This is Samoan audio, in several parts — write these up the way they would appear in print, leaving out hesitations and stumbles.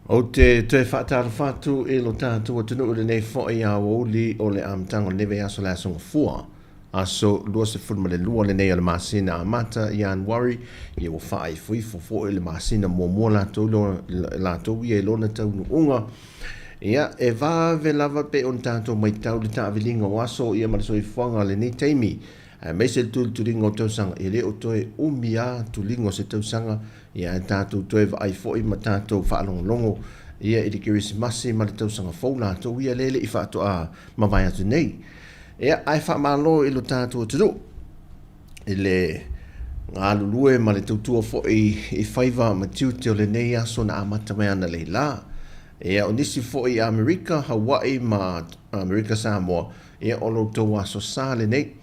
Ou te toe faatalofa atu i lo tatou atunuu i lenei foi aoauli o le amataga o lenei vaiaso le Aso Gafua, aso 22 lenei o le masina Amata, Ianuari, ia ua faaifoifo foi le masina muamua latou, latou ia i lona taunuuga. Ia, e vave lava pe ona tatou matau le taaviliga o aso ia ma le soifuaga o lenei taimi, aemaise le tulituliga o tausaga, e le o toe umi lava tuliga o se tausaga, Ia ae tatou toe vaai foi ma tatou faalogologo ia i le Kerisimasi ma le tausaga fou latou ia lea e le i faatoa mavae atu nei. Ia ae faamalo i lo tatou atunuu i le galulue ma le tautua foi i faiva ma tiute o lenei aso na amata mai analeila. Ia o nisi foi i Amerika, Hawaii ma Amerika Samoa, ia o lo outou aso sa lenei.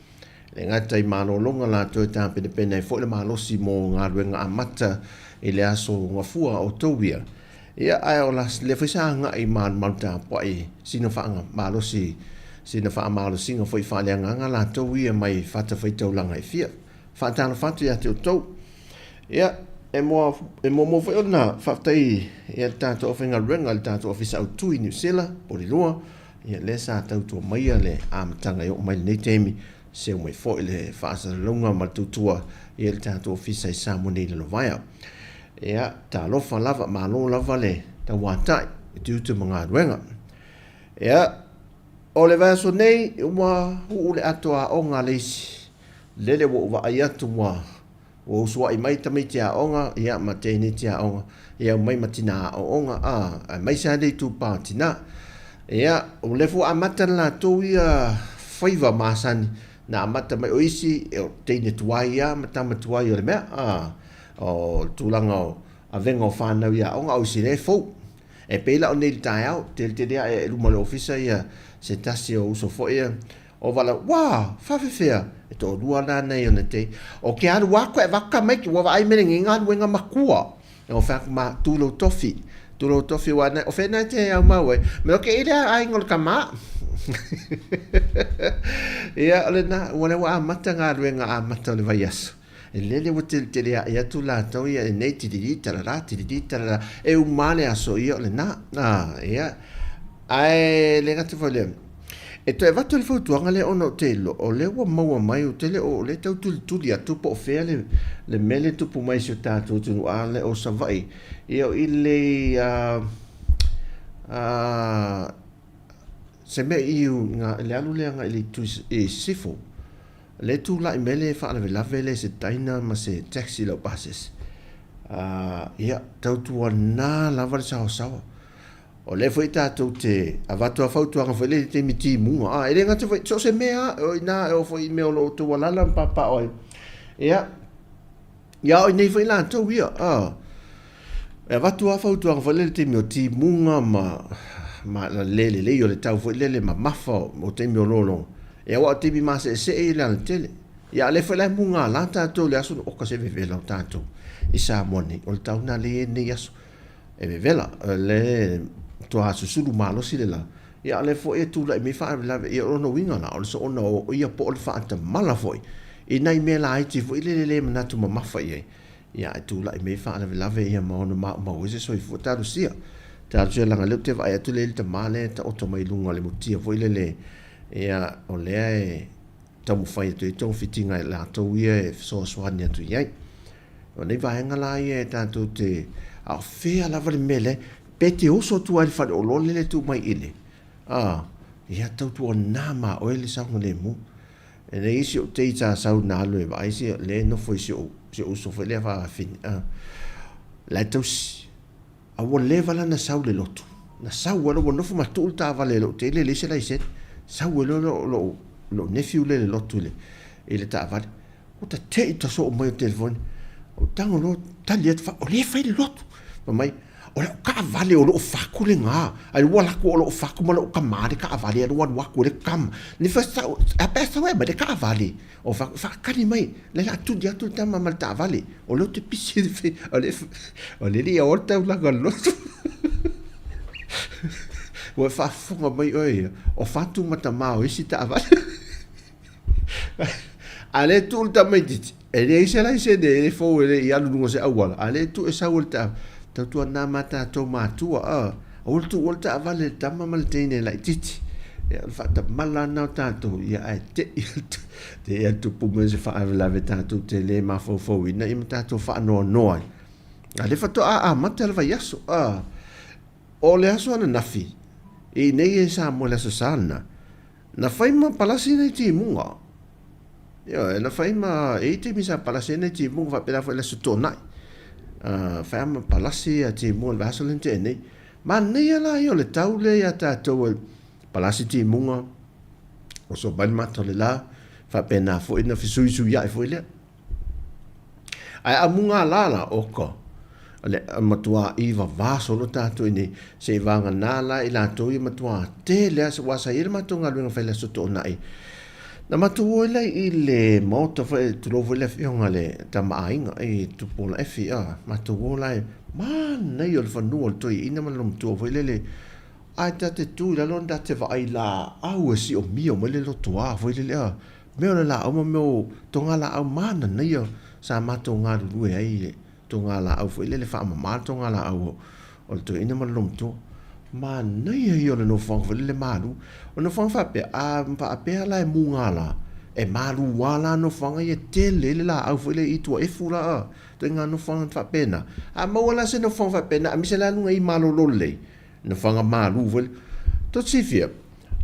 E le gata i malologa latou e tapenapena ai foi le malosi mo galuega amata i le aso Gafua o outou ia. Ia, ae o lea foi sa agai i malumalu tapuai sina faamalosi, sina faamalosiga foi faaleagaga latou ia mai fatafaitaulaga e fia. Faatalofa atu ia te outou. Ia, e muamua foi ona faafetai ia le tatou aufaigaluega i le tatou Ofisa Autu i Niu Sila, Porirua, Ia, lea sa tautua maia le amataga e oo mai lenei taimi, seu mai foi le faasalalauga ma le tautua i le tatou ofisa i Samoa nei i Lalovaea. Ia, talofa lava, malo lava le tauatai i tiute ma galuega. Ia, o le vaiaso nei, ua uu le ato aoga a le isi. Lele ua ou vaai atu ua Ua usuai mai tamaiti aoga, ia, ma teiniti aoga, ia, omai ma tina aooga, a, aemaise lava le itupa o tina. Ia, o lea foi ua amata le latou ia faiva masani, na amata mai o isi, o teine tuai lava ma tama tuai o le mea, a, o le tulaga o avega o fanau i aoga, a o isi lea e fou. E pei la o nei i le taeao, tele tele ae i luma o le ofisa ia se tasi o uso foi ia, O vala, Ua! Faafefea? E toalua la nei ona tei. O ke alu aku e vaka mai ke ua vaai mai lenei galuega makua. O fai aku ma, tu lou tofi. Tulou tofi ua o fea na te au mau ai. Me o ke ile a aiga o le tama. Ia, o lena, ua lea ua amata galuega amata o le vaiaso. E lele ua teletele aʻe atu latou ia e nei tilili talala, tilili talala, e uma le aso ia o lena. Ah, ia. Ae le gata foi lea, e toe avatu le fautuaga lea ona ou te iloa, o lea ua maua mai, ou te le o, o lea e tau tulituli atu po o fea le, le mea lea e tupu mai i si o tatou atunuu, a o Savaii, ia o i le, a, a, se mea i le alu lea agai i le itu i sisifo, lea e tulai mai le faalavelave lea i se diner ma se taxi laupasese. Ia, tautuana lava le saoasaoa. O lea foi tatou te avatu a fautuaga foi lea i le taimi timuga. A, e le gata foi, so o se mea lava, o i ina e oo foi i mea o lo o outou alaala ma papaaao ai. Ia, ia o i nei foi latou ia, a, e avatu lava fautuaga foi lea i le taimi o timuga ma, ma le lelei o le tau foi lele mamafa o taimi o lologa. Ia aua o taimi maseesee ia i le alatele. Ia a o lea foi la e mugala tatou i le aso, oka se vevela o tatou i Samoa nei. O le tau lena lea e i ai lenei aso. E vevela, le matua susulu malosi le la, ia a o lea foi e tulai mai faalavelave, ia o lona uiga la, o le soona o ia po o le faatamala foi i nai mea laiti foi lele le manatu mamafa i ai, ia ae tulai mai faalavelave ia ma ono maumau ai se soifua. Talosia, talosia leaga o lea ou te vaai atu lea i le tama lea e taoto mai i luga o le mutia foi lele, ia o lea e taumafai atu ai togafitiga e latou ia e fesoasoani atu i ai. O nei vaega la ia e tatou te, a o fea lava le mea lea, pe te oso atu ai i le faleoloa lele e tuu mai i le, a, ia tautuana ma oe le saogalemu. E leai si ou tei sa sau na alu e vaai si, lea e nofo i si ou, si ou uso foi lea faafafine, a, la e tausi. A ua leva la na sau le lotu. Na sau ai loa, ua nofo ma tuu le taavale i lou tei lea e leai se laisene. Sau ai loa lou, lou nephew lea i le lotu i le, i le taavale. Ua ta te i ta soo mai o telefoni. Ou tago loa tali atu, o lea e fai le lotu. Fai mai, o lau taavale o loo fatu lena. Ai ua alu atu o loo fatu ma lou tama le taavale, alu alu atu e le tama. Ni fa sau, a pe a sau e aumai le taavale. O fa, faatali mai, lea o le a tuli atu le tama ma le taavale. O lea ou te pisi i le, o le, o le alii aoa le taulaga o le lotu. Ua e faafofoga mai oe ia, o fatu ma tama o isi taavale. A o lea e tuu le tamaitiiti, e leai se laisene, e le fou e le i alu i luga o se auala, a o lea e tuu e sau e le taavale. Tautuana ma tatou matua, a, aua le tuua le taavale i le tama ma le teine laitiiti. Ia, o le faatamala lena o tatou, ia ae te i atu, te i atu tupu mai se faalavelave tatou te le mafaufauina ia ma tatou faanoanoa ai. A o lea faatoa amata le vaiaso, a. O le aso ananafi, i inei e Samoa i le Aso Sa lena, Na fai ma palasi nei timuga. Ioe, na fai ma, e i ai taimi sa palasi ai nai timuga faapena foi i le Aso Toonai. Fai lava ma palasi ia timuga i le vaiaso lea na tea nei. Manaia la ia o le tau lea ia tatou e palasi timuga, oso mai le mata o le la, faapena foi ona fesuisuiai foi lea. Ae a mugala la, oka, le matua'i vavā solo tatou i nei, seiavagana la i latou ia matuā tele lava, aua sa i ai le matou galuega fai i le Aso Toonai. Na matou o ai la i le maota foi, tulou foi le afioga i le Tama a Aiga i Tupuola Efi, a, matou o la e manaia o le fanua o le toeaina ma le loomatua foi lele, ae ta te tu i lalo ta te vaai laau e siomio mai le lotoa foi lele, a. Mea o le laau ma mea o togalaau mananaia sa matou galulue ai i le togalaau foi lele faamama le togalaau o le toeaina ma le loomatua. Manaia ia o le nofoaga foi lele malu. O le nofoaga faapea, a faapea la e mugala, e malu lava la nofoaga ia e tele ai le laau foi lea i Ituaefu la a. Ituaiga nofoaga faapena. A maua la se nofoaga faapena aemaise la luga i malolo lelei, nofoaga malu foi lea. Tou te silafia,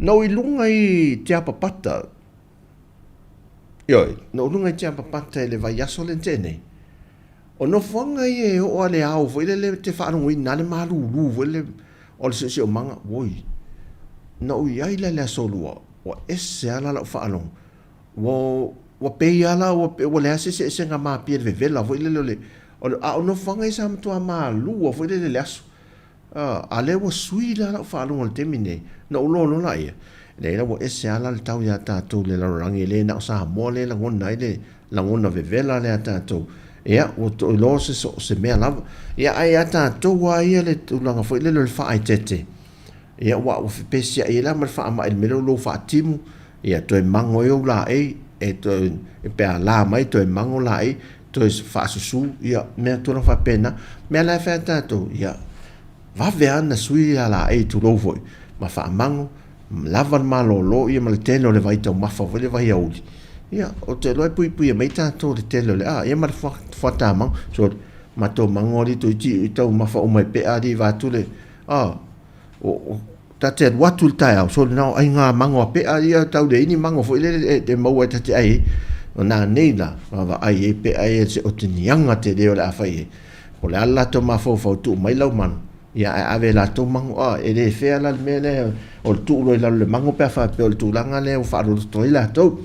na ou i luga i Tiapapata, Ioe, na ou luga i Tiapapata i le vaiaso lea na tea nei, o nofoaga ia e oo lava i le ao foi lele e te faalogoina lava le malulu foi lele o le siosiomaga, oi, na ou i ai la i le aso Lua, ua ese lava la lau faalogo. Ua, ua pei lava la ua, ua leai se eseesega ma Apia i le vevela foi lele o le, a o nofoaga ia sa matua malu lava foi lele i le aso. A lea ua sui la lau faalogo i le taimi nei, na ou loa loa laia, leai la ua ese lava la le tau ia tatou i le lalolagi, e le na o Samoa lea e lagona ai le lagona vevela lea a tatou. Ia, ua toe iloa se so o se mea lava. Ia, ae ia tatou lava ia le tulaga foi lele o le faaeteete, ia, aua ua fepesiai ai la ma le faamai i le mea lea o lou faatimu, ia, toe mago ai ou laei, e toe, pe a la mai toe mago laei, toe faasusu, ia, mea tulaga faapena. O le mea la e fai a tatou, ia, vave lava ona sui ia laei tulou foi, ma faamago, lava le malolo ia ma le tele o le vaitaumafa foi le vaiauli, ia, ou te iloa e puipuia mai tatou i le tele o le, a, ia ma le fuata mago, sorry, matou mago alii toeitiiti taumafa uma e pea alii vaeatu le, a, o, ta te alu atu i le taeao, sole na o aiga mago a pea ia tau leai ni mago foi lele e maua e ta te ai ai. O nanei la, vaavaai ai pea ia se otiniaga tele o le a fai ai. Po o le a le latou mafaufau tuu mai lau manu, ia ae ave e latou mago. A, e le fair la le mea lea o le tuu loa i lalo o le mago pe a faapea o le tulaga lea ua faaloloto ai latou.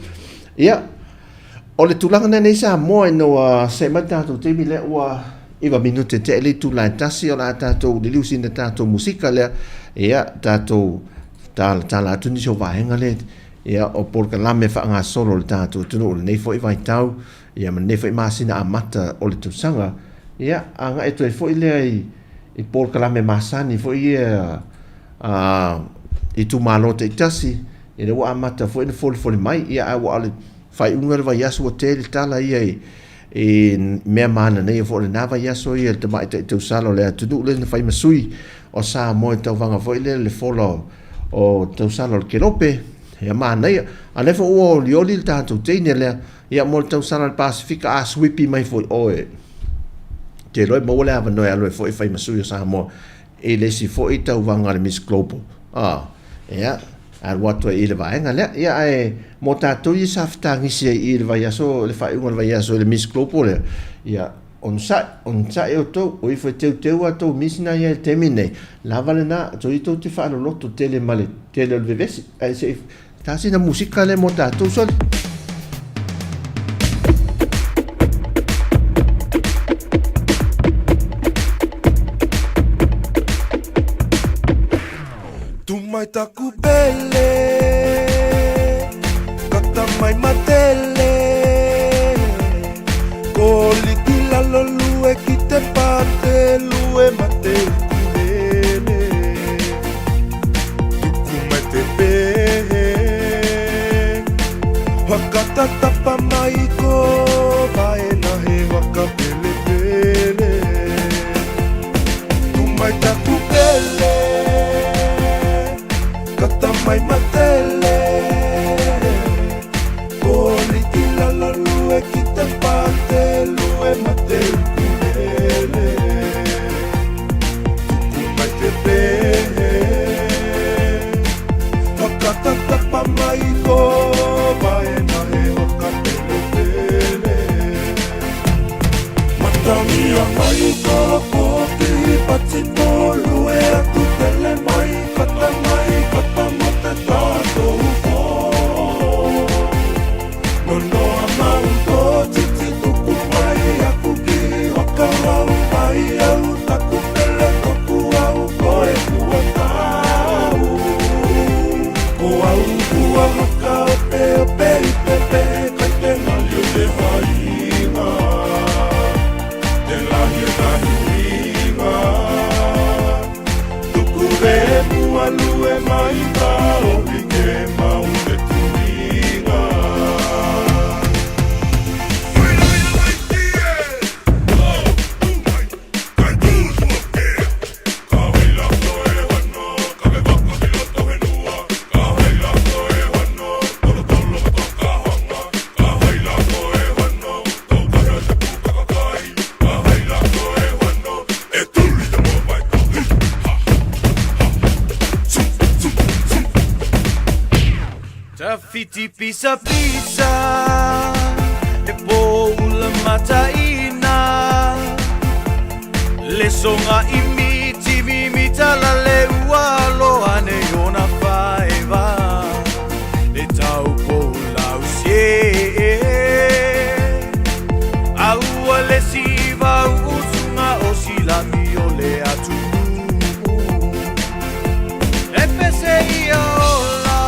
Ia, o le tulaga lea nei Samoa ina ua see mai le tatou taimi lea ua 9 minute tea i le itula e tasi o le a tatou liliu sina tatou musika lea, ia tatou talatala atu nisi o vaega lea, ia o polokalame faagasolo a le tatou atunuu i lenei foi vaitau, ia ma lenei foi masina amata o le tausaga, ia agai atu ai foi lea i polokalame masani foi ia a itumalo taitasi, ia lea ua amata foi ona folifoli mai, ia ae ua o le faaiuga o le vaiaso ua tele tala ia i mea mananaia foi o lena vaiaso ia le tamaitai tausala o le atunuu lea na fai ma sui o Samoa i tauvaga foi lea le fola o tausala o le kelope, ia manaia. A lea foi ua olioli le tatou teine lea, ia mo le tausala o le Pasefika a suipi mai foi oe. Te iloa e maua le avanoa e alu ai foi e fai ma sui o Samoa i le isi foi tauvaga a le Miss Global. Ah, ia, alu atu ai i le vaega lea. Ia, ae mo tatou ia sa fetagisi ai i le vaiaso, le faaiuga o le vaiaso i le Miss Global lea, ia, onosai, onosai outou, o ifo e teuteu a outou Miss na ia i le taimi nei, lava lena, soia tou te faaloloto tele ma le tele o le vevesi, ae se i Ta sina musika lea mo tatou soli. Tu mai taku pele, kata mai matele, Ko liki lalo lue ki te pate lue mate ukulele. Tuku mai te pehe Whakatatapa mai ko Vaena he waka pelepele Tu mai taku pele Kata mai matele Ko liki lalo lue ki te pate lue mate ukulele Tuku mai te pehe Whakatatapa mai ko Vaena he waka pelepele Matangia mai ko Pōti Pati Pōlue atu tele mai Kata mai kata mo te tātou pō Nonoa mau tō titi tuku mai aku ki whakarau ai au taku pele toku au koe kua tau Ko au kua whakaopeope i pepe kai te ngaliu te hainga Te lahi o tahi huinga Tuku re mua lue mai taohi ke mau te tuinga. Tawhiti pisa pisa Te pō ula mataina Lesonga i miti mimita la le ua loa nei ona faeva Le tau pou lau sie Aua le siva usunga o silami o le atunuu E pese ia ola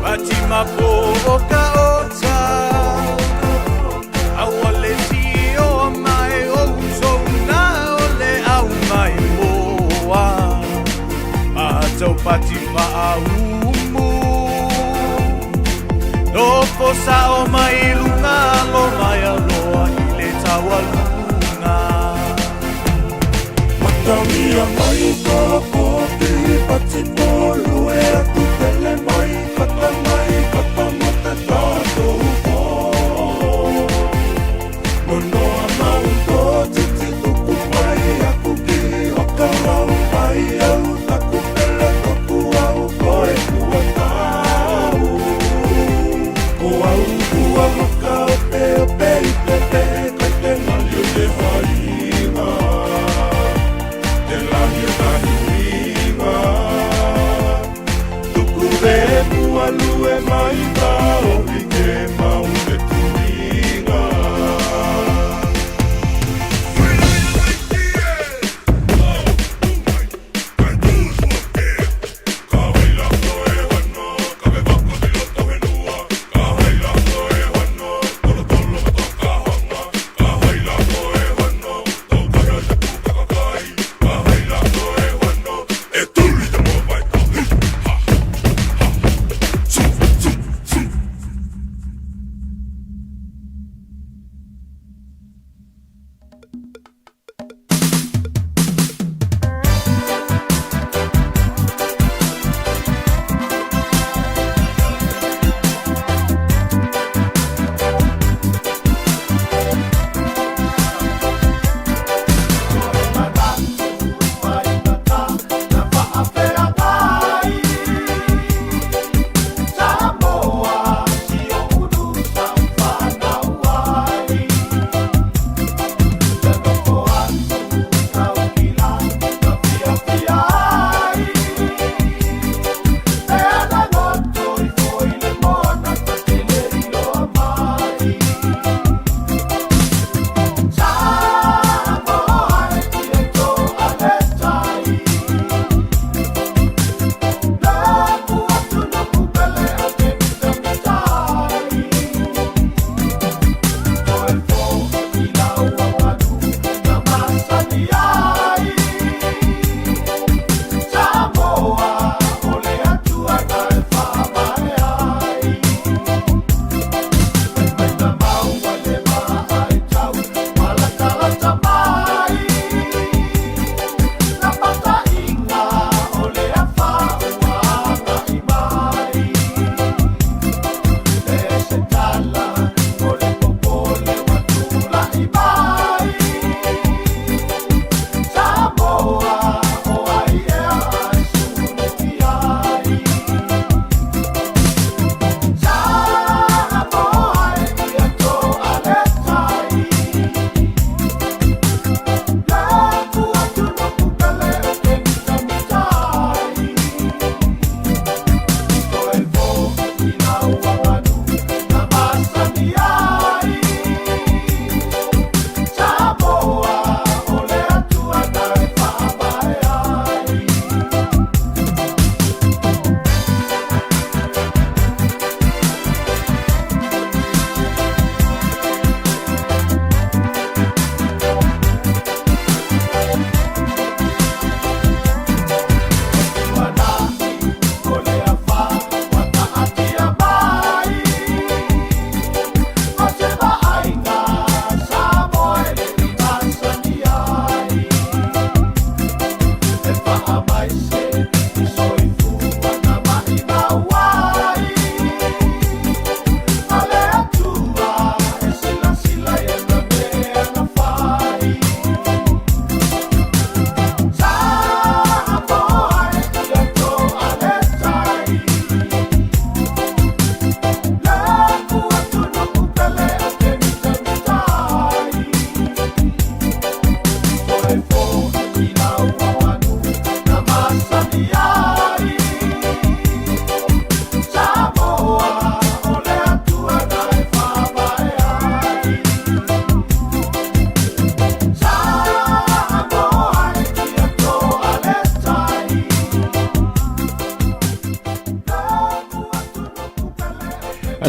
Patima po o ka ota Aua le si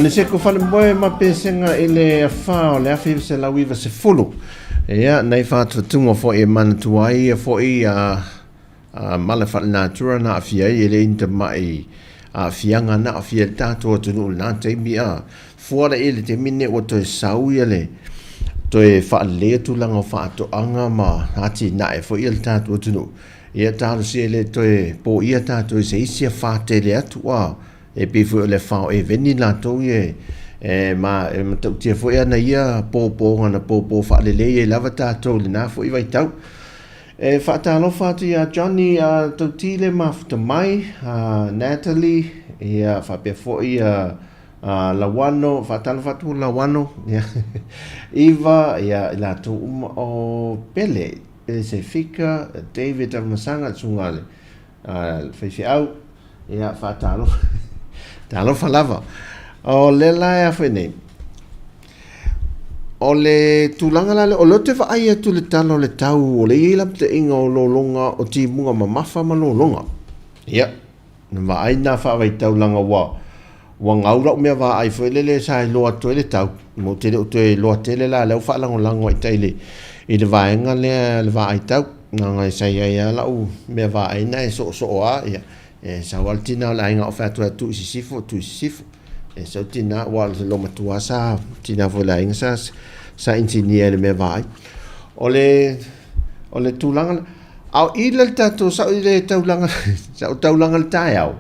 Aniseko Falemoe ma Pesega i le afa o le 1990. Ia, nei whātuatunga foi e manatua ai ia foi a, a mala whalenatura na awhia ai e le inta mai a whianga na awhia le tātou atunuu le nā taimi a fuala i le taimi ne ua toe sau ia le toe whaalelei tulaga o whaatoanga ma ati nae foi ia le tātou atunuu. Ia talosia e le toe pōia tātou i se isi afa tele atu a E pei foi o le afa o Eveni latou ia e ma e matautia foi ana ia pōpōga na pōpō faalelei ai lava tatou i lena foi vaitau. E faatalofa atu iā Johnny a Tautile mafuta mai, a Natalie, ia faapea foi a a Lawano, faatalofa atu Lawano, ia Iva, ia i latou uma o Pele, Pele Sefika, David Amasaga, susuga a le A le faifeau, ia, faatalofa, talofa lava. O le la e a foi nei, o le tulaga la lea, o lea ou te vaai atu i le tala o le tau, o lea e i ai lapataiga o lologa, o timuga mamafa ma lologa. Ia, na vaai nā faavaitaulaga ua, ua gau lau mea vaai foi lele sa iloa atu ai le tau. Ou te le o toe iloa tele la, lea ua faalagolago ai tai i le vaega lea le vaai tau. Leaga sa i ai lava lau mea vaai na e soosoo lava, ia, e sau lava le tina o le aiga o fai atu ai tuu i sisifo, tuu i sisifo. E sau tina, aua o le loomatua sa, tina foi o le aiga sa, sa inisinia i le mea vaai. O le, o le tulaga, a o i la le tatou, sa ou i le taulaga, sa ou taulaga i le taeao,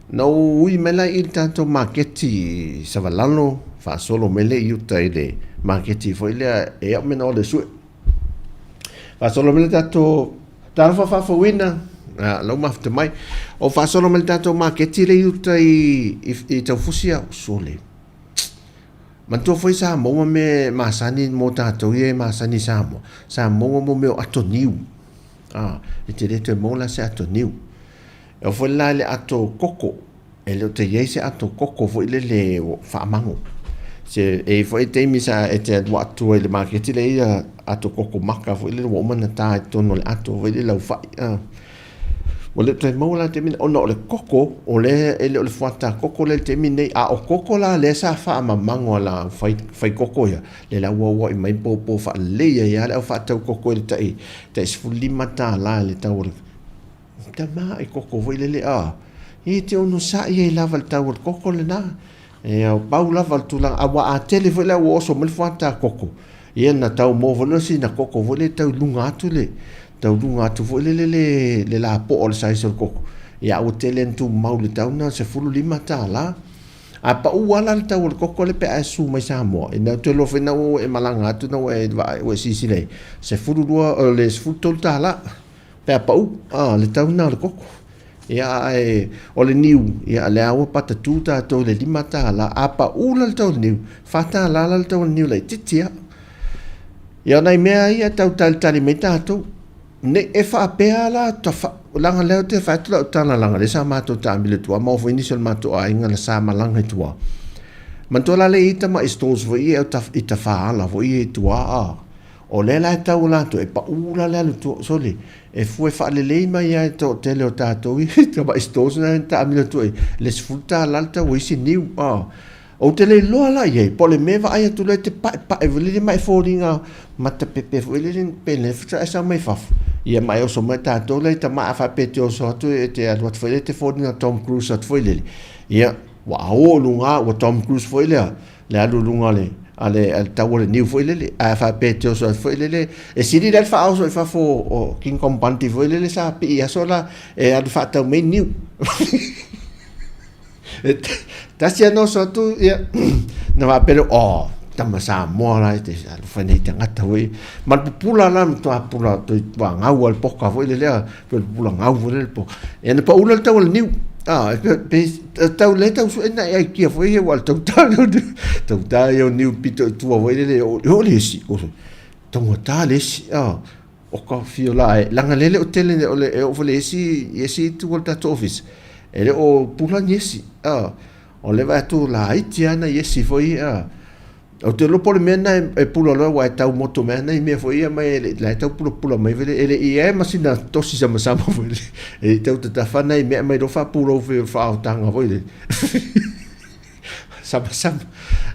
Na ou ui mai la i le tatou maketi i Savalalo, faasolo mai lea i uta i le maketi foi lea e au mea o le sue. Faasolo mai le tatou talofa faafouina, lau mafuta mai. O faasolo mai le tatou maketi lea i uta i, i, i Taufusi au, sole. Manatua foi sa maua mea masani mo tatou ia e masani i Samoa. Sa maua mo mea o ato niu. Ah, e te le toe maua la se ato niu. E oo foi la i le ato koko, e le o te i ai se ato koko foi lele faamago. Se e i ai foi taimi sa e te alu atu ai i le maketi lea ia ato koko maka foi lele ua uma ona ta i totonu o le ato foi lele laufai. Ah. Ua le o toe maua la i le taimi ona o le koko, o lea e le o le fuata koko lea i le taimi nei, a o koko la lea sa faamamago a la fai, fai koko ia, lea la ua auauai mai popo faalelei ai lava le au faatau koko i le tai, tai $15 i le tau o le Tama e koko foi lele a. E te onosai ai lava le tau o le koko lena. E au pau lava le tulaga, a ua a tele foi la ua oso mai le fuata koko. Ia na tau mo foi lea sina koko foi lele tau luga atu le, tau luga atu foi lele le, le lapoa o le size o le koko. Ia a ua tele na tumau le tau na $15. A pau lava la le tau o le koko lea pe a e susu mai Samoa, ina ou te iloa foi na ua e malaga atu na ua e vaai ua e silasila i ai, 12, o le $13. Pe a pau, a, le tau lena o le koko. Ia, ae o le niu, ia, lea ua patatū tātou i le $5. A pau la le tau o le niu, $4 la le tau o le niu laitiiti lava. Ia, o nai mea ia e tau talitali mai tātou. Ne i e faapea la, tafa, leaga lea ou te fai atu lau tala, leaga lea sa matou taamilo i tua, ma oo foi nisi o le matou aiga na sa malaga i tua. Manatua la lea e i ai tamai stalls foi ia i tafaala foi ia i tua, a. O lea la e tau latou, e pau la le alu tua, sole, e fue faalelei mai lava e toatele o tatou i tamai stores na e taamilo atu ai, le $10 le tau o isi niu. A, ou te le iloa la i ai, po o le mea e vaai atu loa e te paepae foi lele ma e foliga matapepe foi lele pe le faatoa e sau mai fafo. Ia ma e oso mai tatou la i tama a faapea e te oso atu e te alu atu foi lele e te foliga Tom Cruise atu foi lele. Ia, ua o i luga ua Tom Cruise foi lea. le alu i luga o le, a le, a le tau o le niu foi lele, ae faapea e te oso atu foi lele, e sili la le faaoso i fafo o King Kong Bundy foi lele sa pii aso la e alu faatau mai niu. E tasi lava na oso atu, ia, na faapea lea, oh, tama Samoa la e te alofa nei tagata foi. Ma le pupula la, matua pula, toe gau lava le poka foi lele, pe pupula gau foi lele le poka. Ia na pau la le tau o le niu. Ah, pe, pe, tau le tau sue na ai kia foi he wa tau ta tau ta yo niu pito i tua foi lele o o le isi o tonga ta le isi ah o ka fio la e langa lele o tele o le e o foi le isi isi tu o le tatou office e le o pula ni isi ah o le vai atu la iti ana isi foi ah Ou te iloa po o le mea lena e pula loa aua e tau moto mai ana i mea foi ia mai e la e tau pulapula mai foi lea e le i ai ma sina tosi samasama foi lea e le i tau tatafa nai mea mai loa faapulou foi o le faaotaga foi lea. Samasama.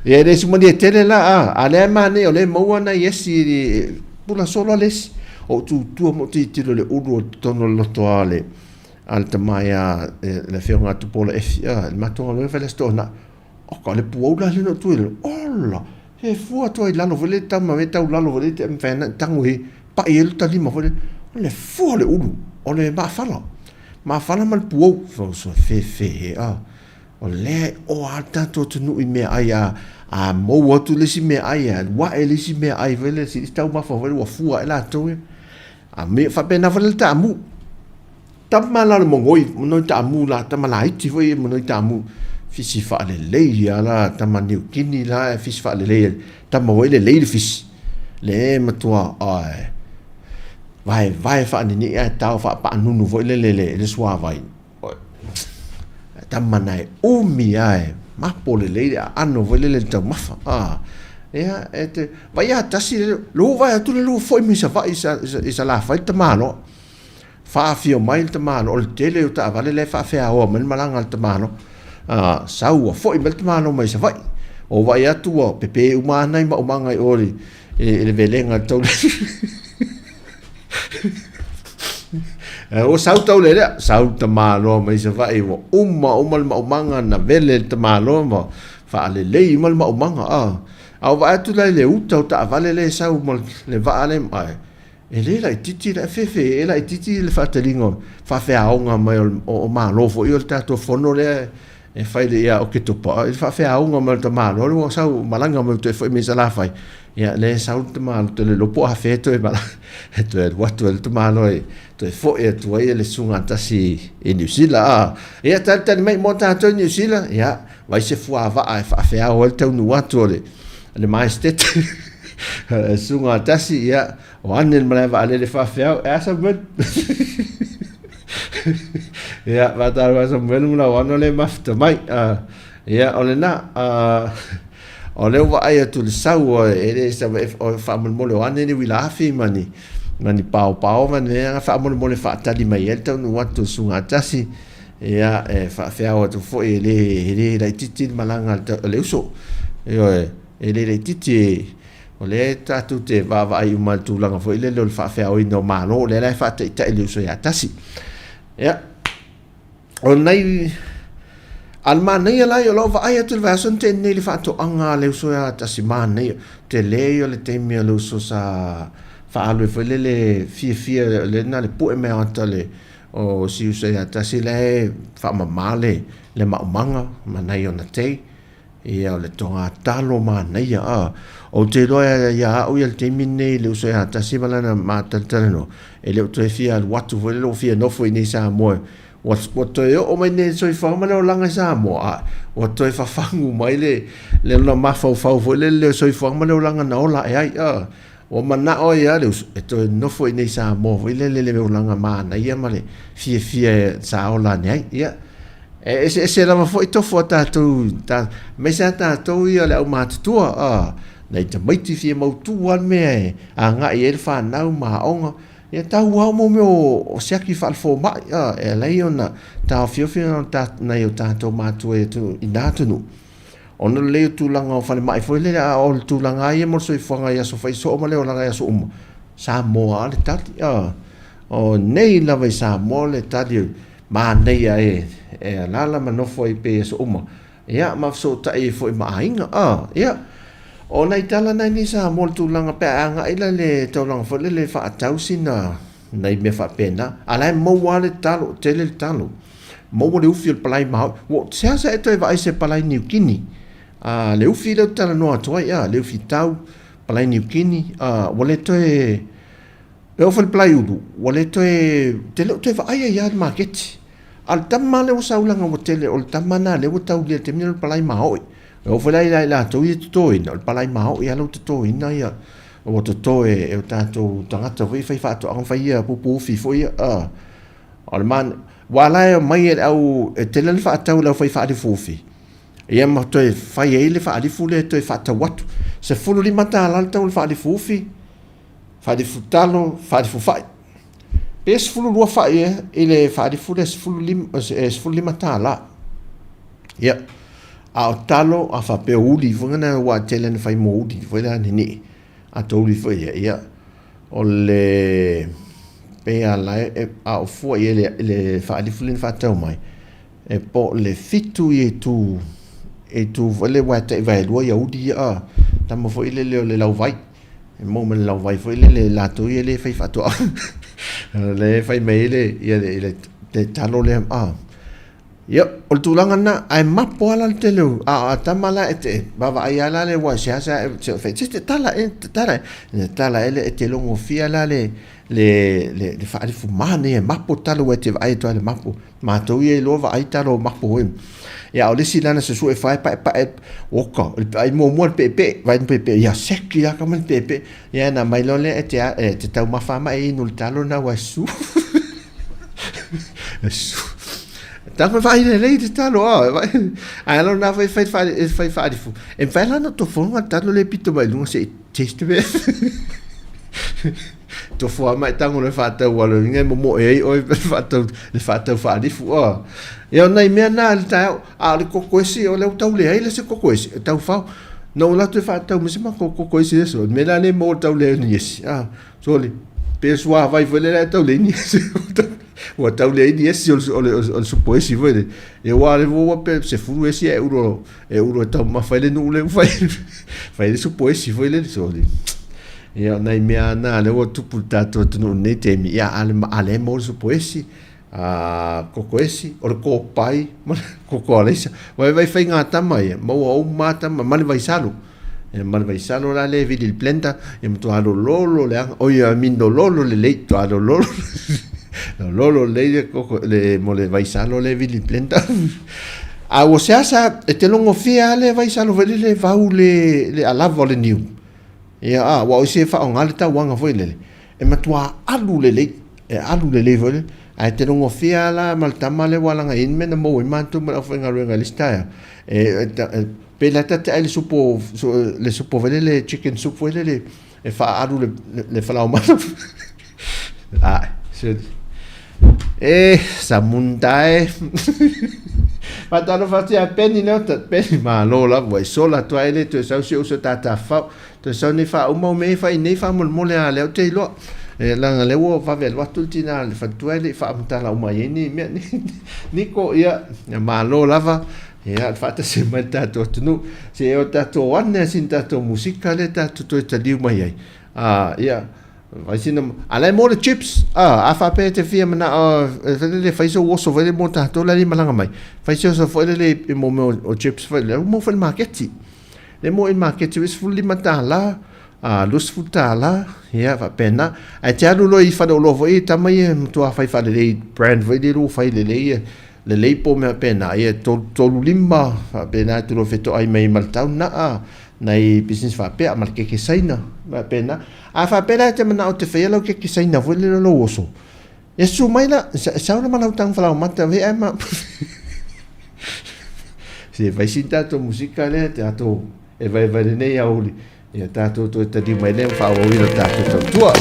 Ia e le sumalie tele la a, a lea e manaia o lea e maua nai esi i pula solo a le esi. O ou tutua ma ou tilotilo i le ulu o totonu o le loto a le a le tama ia le afioga a Tupuola Efi a, le matou galuega fai le Aso Toonai. Oka, o le puaula lea na ou tu ai i lalo, ola! E fua atu ai i lalo foi lea tama e tau lalo foi lea mafai ona tago i pai ai lota lima foi lea. O le fua o le ulu, o le mafala. Mafala ma le puou. Fai fefe a. O lea e oa lava le tatou atunuu i meaai a, a mou atu le isi meaai, e alu ae le isi meaai foi lea, se taumafa foi lea ua fua ae latou ia. A me faapena foi le taamu. Tama la o le mogoi, monoi taamu la, tama laiti foi ia monoi taamu. Fisi faalelei lava la, tama Niu Kini la e fisi faalelei. Tama foi lelei le fisi. Le matua, ai, vaevae faaninii ae tao faapaanunu foi lele i le suavai. Tama na e umi lava e mapo lelei le aano foi lele i le taumafa. Ia, e te vaai lava tasi le ua vaai atu le ua foi mai Savaii i Salafai le tamaloa. Faafio mai le tamaloa, o le tele o taavale la e faafeaoa mai le malaga a le tamaloa. Sau ua foi mai le tamaloa mai Savaii. Ou vaai atu ua pepe uma lava nai maumaga i o i le velega i le taulelea. Ua sau taulelea, sau le tamaloa mai Savaii ua uma uma le maumaga na vele le tamaloa ma faalelei uma le maumaga. A ou vaai atu la i le uta o taavale lea e sau ma le vaa lea, ae e le laitiiti, e fefe e laitiiti le faataliga o faafeaoga mai o Malo foi o le tatou fono lea e fai ia Oketopa, i le faafeaoga mai o le tamaloa lea ua sau malaga mai toe foi mai Salafai, ia lea e sau le tamaloa, ou te le iloa po o afea e toe malaga, e toe alu atu ai le tamaloa e toe foi atu ai le susuga tasi i Niu Sila. A, ia talitali mai mo tatou i Niu Sila, ia, vai se fuavaa e faafeao ai le taunuu atu o le le Maestete susuga tasi, ia, o ane le malae vaalele faafeao, e a Samuel? Ia, faatalofa Samuel ma Lauano le mafuta mai. Ia, o lena, o lea ua vaai atu i le sau, e le o faamolemole o ane ni uila afi ma ni, ma ni paopao ma ni mea, faamolemole faatali mai ai le taunuu atu o le susuga tasi. Ia, e faafeao atu foi e le, e le laitiiti le malaga a le uso. Ioe, e le laitiiti O lea tatou te vaavaai uma i le tulaga foi lele o le faafeaoina o Malo, o lea la e faataitai le uso ia tasi. Ia, o nai a le manaia la ia o lau vaai atu i le vaiaso na tea nei i le faatoaga a le uso ia tasi, manaia. Tele ia o le taimi a le uso sa faaalu ai foi lele fiafia lea na le pue mai ata le o si uso ia tasi la e faamama le maumaga ma nai ona tei. Ia, o le togatalo manaia, a. Ou te iloa ia au ia le taimi lenei i le uso ia tasi ma lana matalatalanoa, e le o toe fia alu atu foi lele ua fia nofo i inei i Samoa. Ua, ua toe oo mai nei i le soifuaga ma le olaga i Samoa, a ua toe fafagu mai le, le lona mafaufau foi lele i le soifuaga ma le olaga na ola ae ai, a. Ua manao ai lava le uso e toe nofo i inei i Samoa foi lele i le olaga manaia ma le fiafia sa ola ane ai. Ia, e eseese lava foi tofu a tatou, aemaise lava tatou ia le aumatutua, a, nai tamaiti fia mautu lava le mea e agai i ai le fanau ma aoga. Ia tau lava mo mea o siaki faale-fomai, a, e ala ai ona taofiofi nai o tatou matua i na atunuu. Ona o le lelei o tulaga o falemai foi lele, a o le tulaga lava ia mo le soifuaga i aso faisoo ma le olaga i aso uma, Samoa lava le tali. A, o nei lava i Samoa le tali manaia e, e alaala ma nofo ai pea i aso uma, ia, ma fesootai ai foi ma aiga. A, ia, o nai tala na i nei Samoa i le tulaga pe a agai la i le taulaga foi lele e faatau sina nai mea faapena, a o la e maua lava le talo, tele le talo. Maua le ufi o le palai mahao'i. Ua seasea e toe vaai se palai Niukini. A, le ufi lea ou te talanoa atu ai, a, le ufi tau, palai Niukini, a, ua le toe, e oo foi i le palai ulu, ua le toe, ou te le o toe vaai ai lava i le maketi. A o le tama lea ua sau leaga ua tele, o le tama lena lea ua taulia i le taimi lenei o le palai mahao'i. E oo foi la ia i latou ia e totoina, o le palai mahao'i lava lea ua totoina ia, ua toto e o tatou tagata foi ia faifaatoaga ma fai ia pupu ufi foi ia, a. O le man, ua la e omai e le au, e tele le faatau e le au fai faalifu ufi, ia ma toe fai ai le faalifu lea e toe faatau atu. $15 le tau o le faalifu ufi, faalifu talo, faalifu fai. Pe 12 fai ea i le faalifu lea $15. Ia. A o talo a faapea o uli foi na ua tele na fai mo uli foi la ni a to uli foi ia ia o le pe a la e a o fua i le le faalifu le faatau mai e po le 7 i tu e tu foi le ua tai vai lua ia uli ia tama foi le le o le lauvai e mo ma le lauvai foi le le latou ia le fai faatoa le fai mai le ia le le talo le a Ia, o le tulaga lena, ae mapo lava la le tele o, a o tama la e te vaavaai lava la le aua e seasea e fai, se te tala e, te tala e, te tala e le, e te logofia la le, le, le, le faalefuma nei e mapo talo aua e te vaai atu lava i le mapo. Matou ia iloa vaai talo mapo foi. Ia, a o le isi la na susue e fae paepae, oka, o le ai muamua le peepee, vaai le peepee, ia seki lava ka mai le peepee. Ia na aumai loa lea e te, e te taumafa lava ma e inu i le talo lena aua e susu. Tama vaai lelei te talo a ae alo na fai fai fai fai faalifu e mafai la ona tofoga talo le pito mai luga se i taste me tofoa mai tango le faatau alo inga momoe ai oe le faatau le faatau faalifu a ia o nai mea na le taeao a o le koko esi o lea ua tau leai le se koko esi e tau fao na ou alu atu e faatau ma se matou koko esi le aso le mea la lea e maua tau leai o ni esi a Sole, pe suavai foi lea e tau leai ni esi. Ua tau leai ni esi o le, o le supo esi foi le. E ua le ua pe 10 esi e ulo e ulo e taumafa ai le nuu le fai fai le supo esi foi le sole. Ia nai mea na le ua tupu le tatou atunuu nei taimi ia ale ale mo le supo esi a koko esi o le kopai ma le koko alaisa. Vai vai faiga tama ia maua uma tama ma le vaisalo. Ia ma le vaisalo la lea e vili i le blender, ia matua lololo leaga, oi I mean lololo lelei, matua lololo lololo lelei le koko le mo le vaisalo lea e vili i le blender. A ua seasea e te logofia lava le vaisalo foi lele e vau le le alava o le niu. Ia a aua o isi e faaaoga le tauaga foi lele, e matua alu lelei, e alu lelei foi lele. Ae te logofia lava la ma le tama lea ua alaga i ai le mea na maua ai matou ma le aufaigaluega i le isi taeao, e Pe la ta te ai le supo le supo foi lele chicken soup foi lele e faaalu le le falaoamata. Ae, e samunta e. Faatalofa atu ia Penny Leota, Penny malo lava ua e sola atu ai le toe sau si ou uso tatafau. Toe sau nei faauma au mea ia fai nei faamolemole a lea ou te iloa. E leaga lea ua vave alu atu le tina le faletua e le i faamatala uma i ai ni mea. Niko, ia, malo lava. Ia, le faatasi mai le tatou atunuu. Se o tatou ane sina tatou musika lea tatou toe taliu mai ai. Ah, ia, vai sina, a la e maua le chips. Ah, a faapea e te fia manao e fai lele, fai sou oso foi lele mo tatou la e malaga mai. Fai se oso foi lele i mo mea o chips foi lele, ua maua foi i le maketi. Le maua i le maketi, $15, a $20, ia faapena. Ae te alu loa i faleoloa foi ia, tama ia e matua fai faalelei brand foi lele ua fai lelei ia lelei po o mea faapena, ia 35 faapena e te lua fetoai mai ma le tau naa nai business faapea ma le keke saina faapena. A faapea la e te manao e te faia lau keke saina foi lele o lou oso, ia susu mai la, sau la ma lau taga falaoamata vea e ma se fai sina tatou musika lea tatou e vaevae lenei aoauli Ia tatou toe taliu mai lea ma faaauauina le tatou tautua.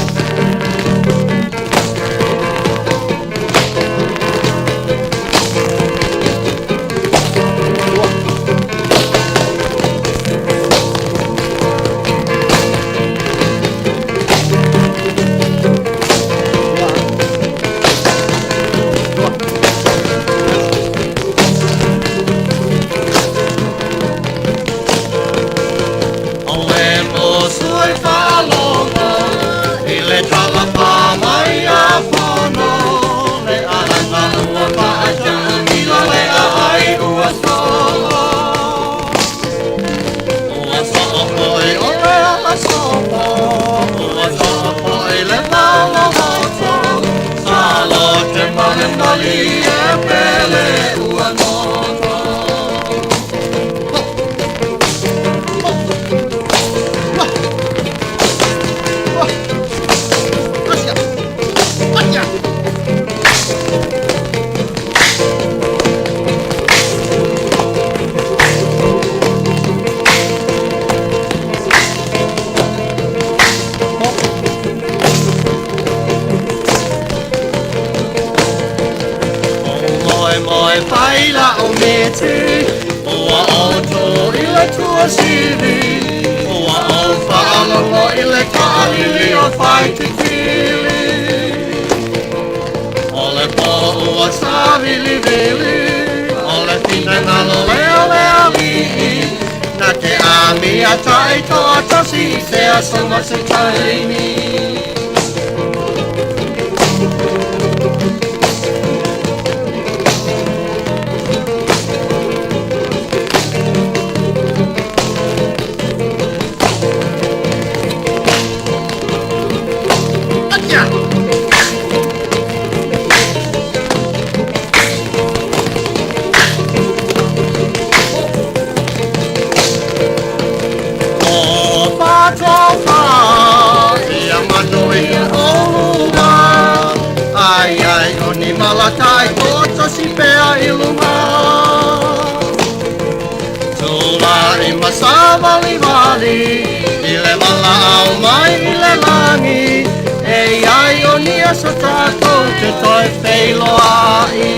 le tuasivi. Ua ou faalogo i le taalili o Faititili. O le pō ua savilivili, o le finagalo lea o le Alii, na te amia taitoatasi i se aso ma se taimi. Tofa ia manu ia olua, ai ai o ni malatai toatasi pea i luga. Tulai ma savalivali i le valaau mai i le lagi, e iai o ni aso tatou te toe feiloai.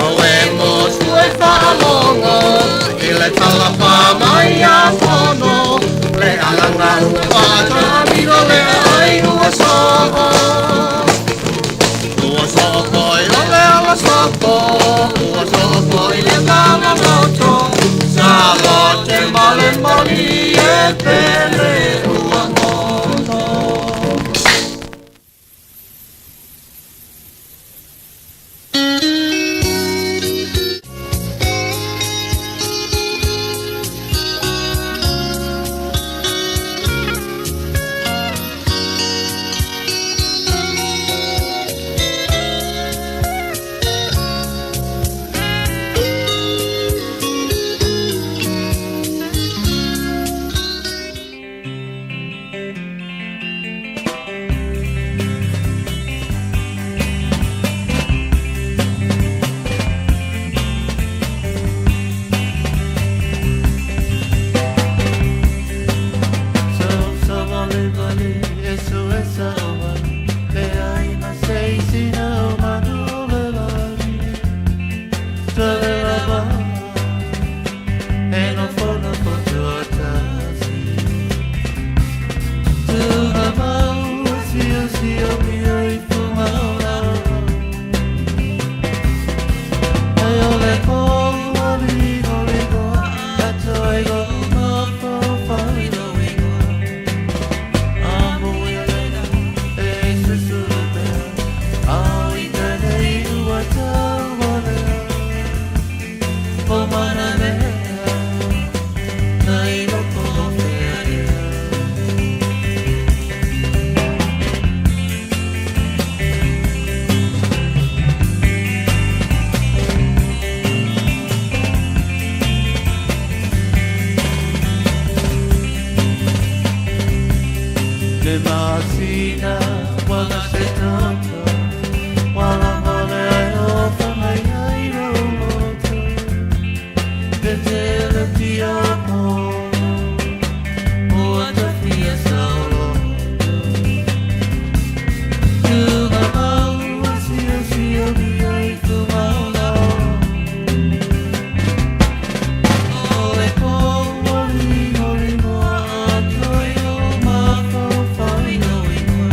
Auē mo sue faalogo i le talafā mai a fono, le alaga ua faatamilo le aai ua soo. Ua soo foi o le ala sopo, ua soo foi le mamamoto, sa lote ma le moli e pele ua goto. Le masina wala se toto wala mole ai o whangai ai ro loto te tele tia mo o ata fia saulo Tuga mau sio sio mi ai tu maula O le po oli oli moa atoa i o mafau i no ingoa.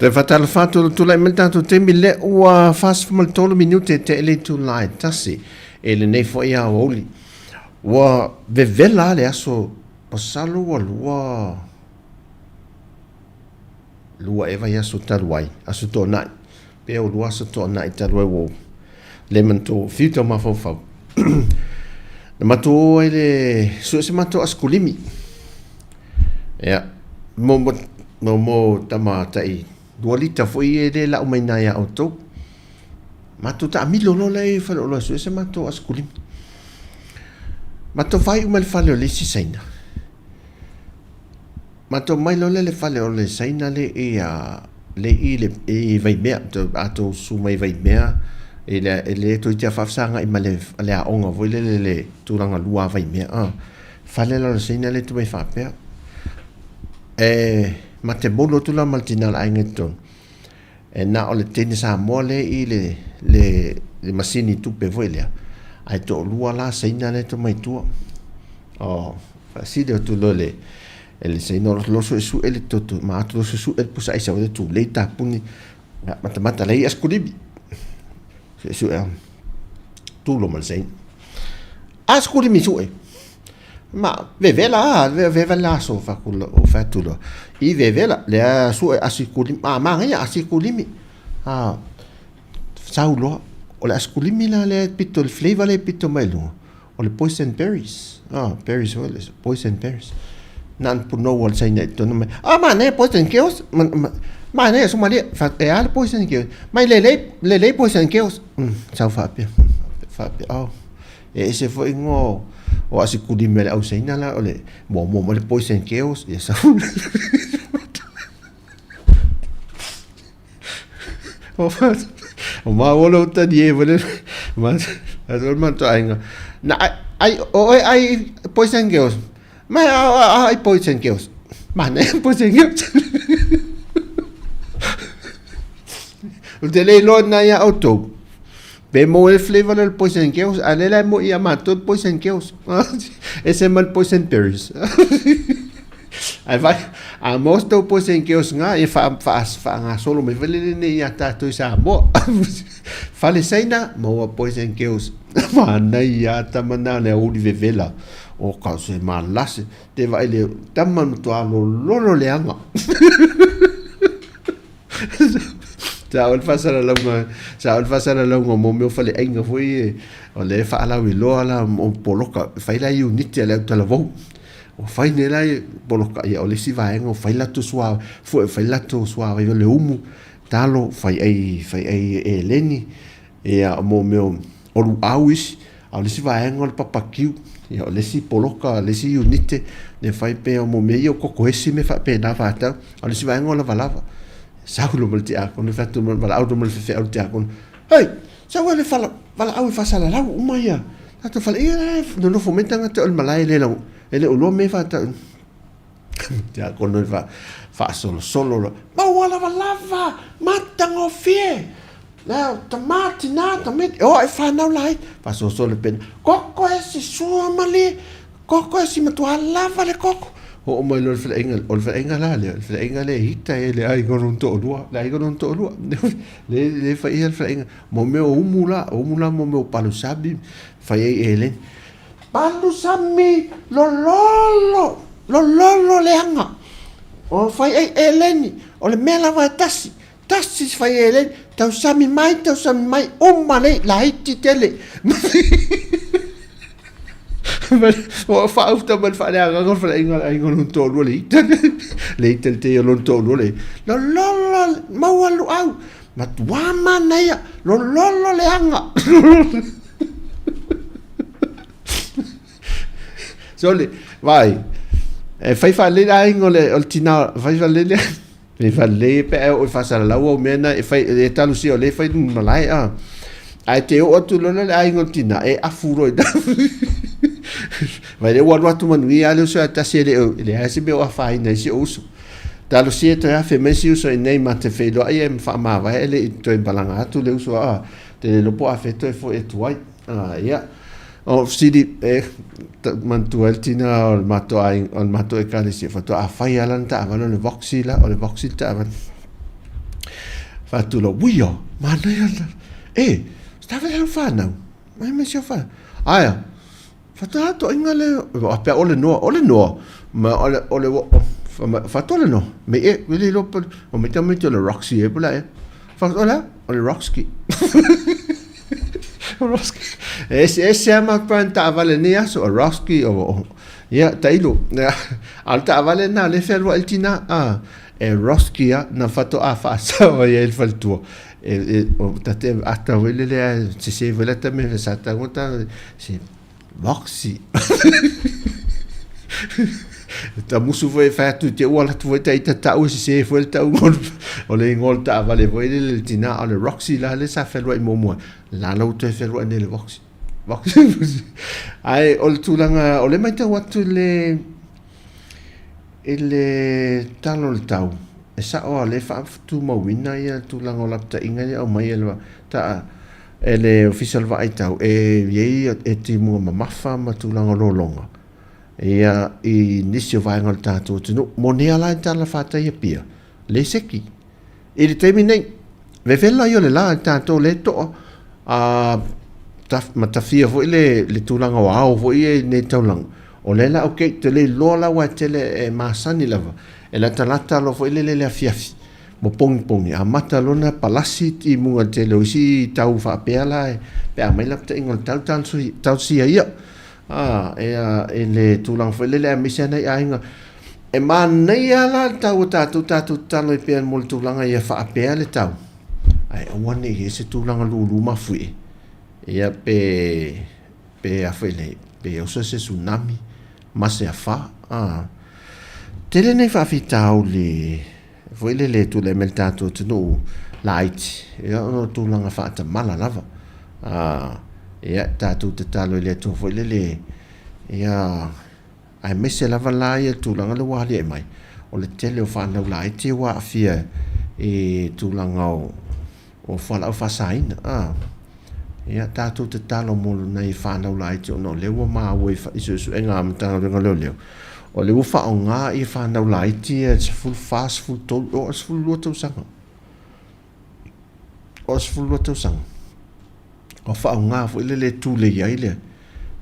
Toe faatalofa atu le tulai mai le tatou taimi lea ua 43 minute te le itula e tasi e lenei foi aoauli. Ua vevela le aso masalo ua lua lua ea vaiaso talu ai, Aso Toonai, pe o lua aso Toonai talu ai ua le manatua, fiu tau mafaufau. Na matou o ai le sue se matou asikulimi. Ia, mo, mo, mo, mo tama tai lua lita foi e le lau mai nai a outou. Matou taamilo loa lea i faleoloa e sue se matou asikulimi. Matou faaiu mai le fale o le isi Saina. Matou mai loa lea i le fale o le Saina le i a le i le i Vaimea a tou susu mai Vaimea i le e le toeitiiti a faafesagai ma le le aoga foi lele le tulaga lua a Vaimea a fale la o le Saina le tu mai faapea e ma te moulu atu la ma le tina o le aiga i totonu e na o le teine Samoa le i le le le masini tupe foi lea ae toalua la Saina le tu mai tua o faasili atu loa le E le saina o loso suesue le toto ma atu loso suesue le pusa aisa o le tulei tapuni matamata lei askulimi suesue a tulo ma le saina askulimi sue ma vevela a vevela la aso fakula o fatulo i vevela le sue asikulimi ma manga asikulimi a sau loa o le asikulimi la le pito le flavor le pito mai luga O le poison berries. Ah, berries foi le poison berries. Na an punou al saina i tonu mai. Ah, ma ne poison chaos. Ma, ma, ma ne Somalia. Fa e a le poison chaos. Mai le le le le poison chaos. Mm, sau faapea. Faapea. Oh. E ese foi ngo o asikuli me le au saina la o le mo mo mo le poison chaos. Ia sau. O māua lo tani e wale ma a so ma to ainga na ai o ai ai poison girls ma ai poison girls ma ne poison girls o te le lo na ia auto pe mo e flavor le poison girls a le la mo ia ma to poison girls e se mal poison berries Ae vaai, a maua se tau poison chaos nga, e faagasolo mai foi le lenei ia tatou i Samoa. Fale Saina, maua poison chaos. Manaia tama na le auli vevela. O ka se malasi te vaai le tama matua lololo leaga. Sa o le faasalalauga, sa o le faasalalauga mo mea o faleaiga foi ia, o lea e faalauiloa la mo poloka, fai la iunite a le autalavou. Ua fai nei la poloka, ia o le isi vaega ua fai latou sua, fue fai latou suavai o le umu, talo, fai ai, fai ai eleni, ia mo mea o luau isi, a o le isi vaega o le papakiu, ia o le isi poloka, o le isi iunite, le fai pea mo mea ia o kokoesi mea faapena faatau, a o le isi vaega o lavalava. Sau loa ma le tiakono, fai atu ma le valaau loa ma le faifeau i le tiakono, Hei, sau e le fala, valaau e faasalalau uma ia tatou fale, ia la e nonofo mai tagata o le malae e le lau, e le o iloa mea e faatau. Tiakono e fa, faasolosolo loa, maua lavalava, matagofie, la tama, tina, tamaiti, e o e fanau laiti, faasolosolo le pena, koko e si sua malie, Koko e si matua lava le koko. Oo mai loa le faleaiga, o le faleaiga la lea, o le faleaiga lea e hita e le aiga o lona toalua, le aiga o lona toalua. Le, le fai ia le faleaiga. Mo mea o umu la, o umu la mo mea o palusami, fai ai eleni. Palusami lololo, lololo leaga. O fai ai eleni, o le mea lava e tasi. Tasi se fai eleni, tausami mai, tausami mai, uma lei, laiti tele. Ua faauta mai le faaleagaga o le faleaiga o le aiga o lona toalua le ita le ita le tei o lona toalua le lololo maua luau matua manaia lololo leaga sole vai e fai faalelei le aiga o le o le tina fai faalelei le fai faalelei pe a oo i faasalalau au mea na e fai e talosia o lea e fai i malae a ae te oo atu loa le aiga o le tina e afu loa i vai lea ua alu atu manuia lava le uso ia tasi e le o leai se mea o afaina ai si ou uso talosia e toe afe mai si uso i nei ma te feiloai ai ma faamavae e le i toe malaga atu le uso a te le iloa po o afea toe foi atu ai a ia O fesili, e manatua ai le tina o le matou aiga, o le matou ekalesia, faatoa fai lava lana taavale o le Voxy la, o le Voxy le taavale. Fai atu loa, uia, manaia le E, se taavale lau fanau, mai mai si au fanau. Aia, faatoa toaiga le, faapea o le noa, o le noa, ma o le, o le, faatoa le noa, me e, le iloa pe, o me tamaiti o le Roxy e po o le a ea. Fai atu, o le a? O le Roxy. E eseese lava ma brand taavale i lenei aso, o Roski, o, ia, tailo. A o le taavale lena o lea e fealuai le tina, a, e Roski lava, na faatoa faasao ai ai le faletua. E, e, o ta te ata foi lele ae sese foi lata mea sa tago ta, se Roxy. Tamusu foi e fai atu i te ua alu atu foi ta ita tau e sese foi le tauga o le igoa o le taavale foi lele le tina o le Roxy la lea sa fealuai muamua la la ua toe fealuai nei le Roxy. Roxy. Ae o le tulaga o lea matau atu i le i le tala o le tau e sao lava o lea e faatumauina ia tulaga o lapataiga ia e aumai e le ta E le Ofisa o le Vaai Tau, e i ai e timuga mamafa ma tulaga lologa ia i nisi o vaega o le tatou atunuu. Mo nei ala e tala fatai Apia, le seki. I le taimi nei, vevela ia o le la i tatou le toa a taf, ma tafia foi le, le tulaga o ao foi ia i nei taulaga. O lea la, okay, te le iloa la ua e tele e masani lava, e latalata loa foi lele le afiafi. Mo pongipongi, amata loa na palasi timuga tele o isi tau faapea la pe a mai lapataiga o le tau talosia ia. A, e a, e le tulaga foi lele aemaise lava nai aiga. E manaia la le tau o tatou, tatou tatalo ai pea mo le tulaga ia faapea le tau, ae aua ne i i ai se tulaga lulu mafuie, ia pe, pe a foi nei, pe oso se tsunami ma se afa. A, tele nei faafitauli Foi lele e tulai mai le tatou atunuu laiti, ia ona o tulaga faatamala lava. A, ia, tatou tatalo i le Atua foi lele, ia, aemaise lava la ia tulaga lea ua aliae mai, o le tele o fanau laiti ua aafia i tulaga o o fualaau faasaina. A, ia, tatou tatalo mo nai fanau laiti ona o lea ua maua i suesuega a Matagaluega o Leoleo, o lea ua faaaoga ia fanau laiti ia 14, 13, oo i le 12 tausaga. Oo i le 12 tausaga. Ua faaaoga foi lele e tulei ai le,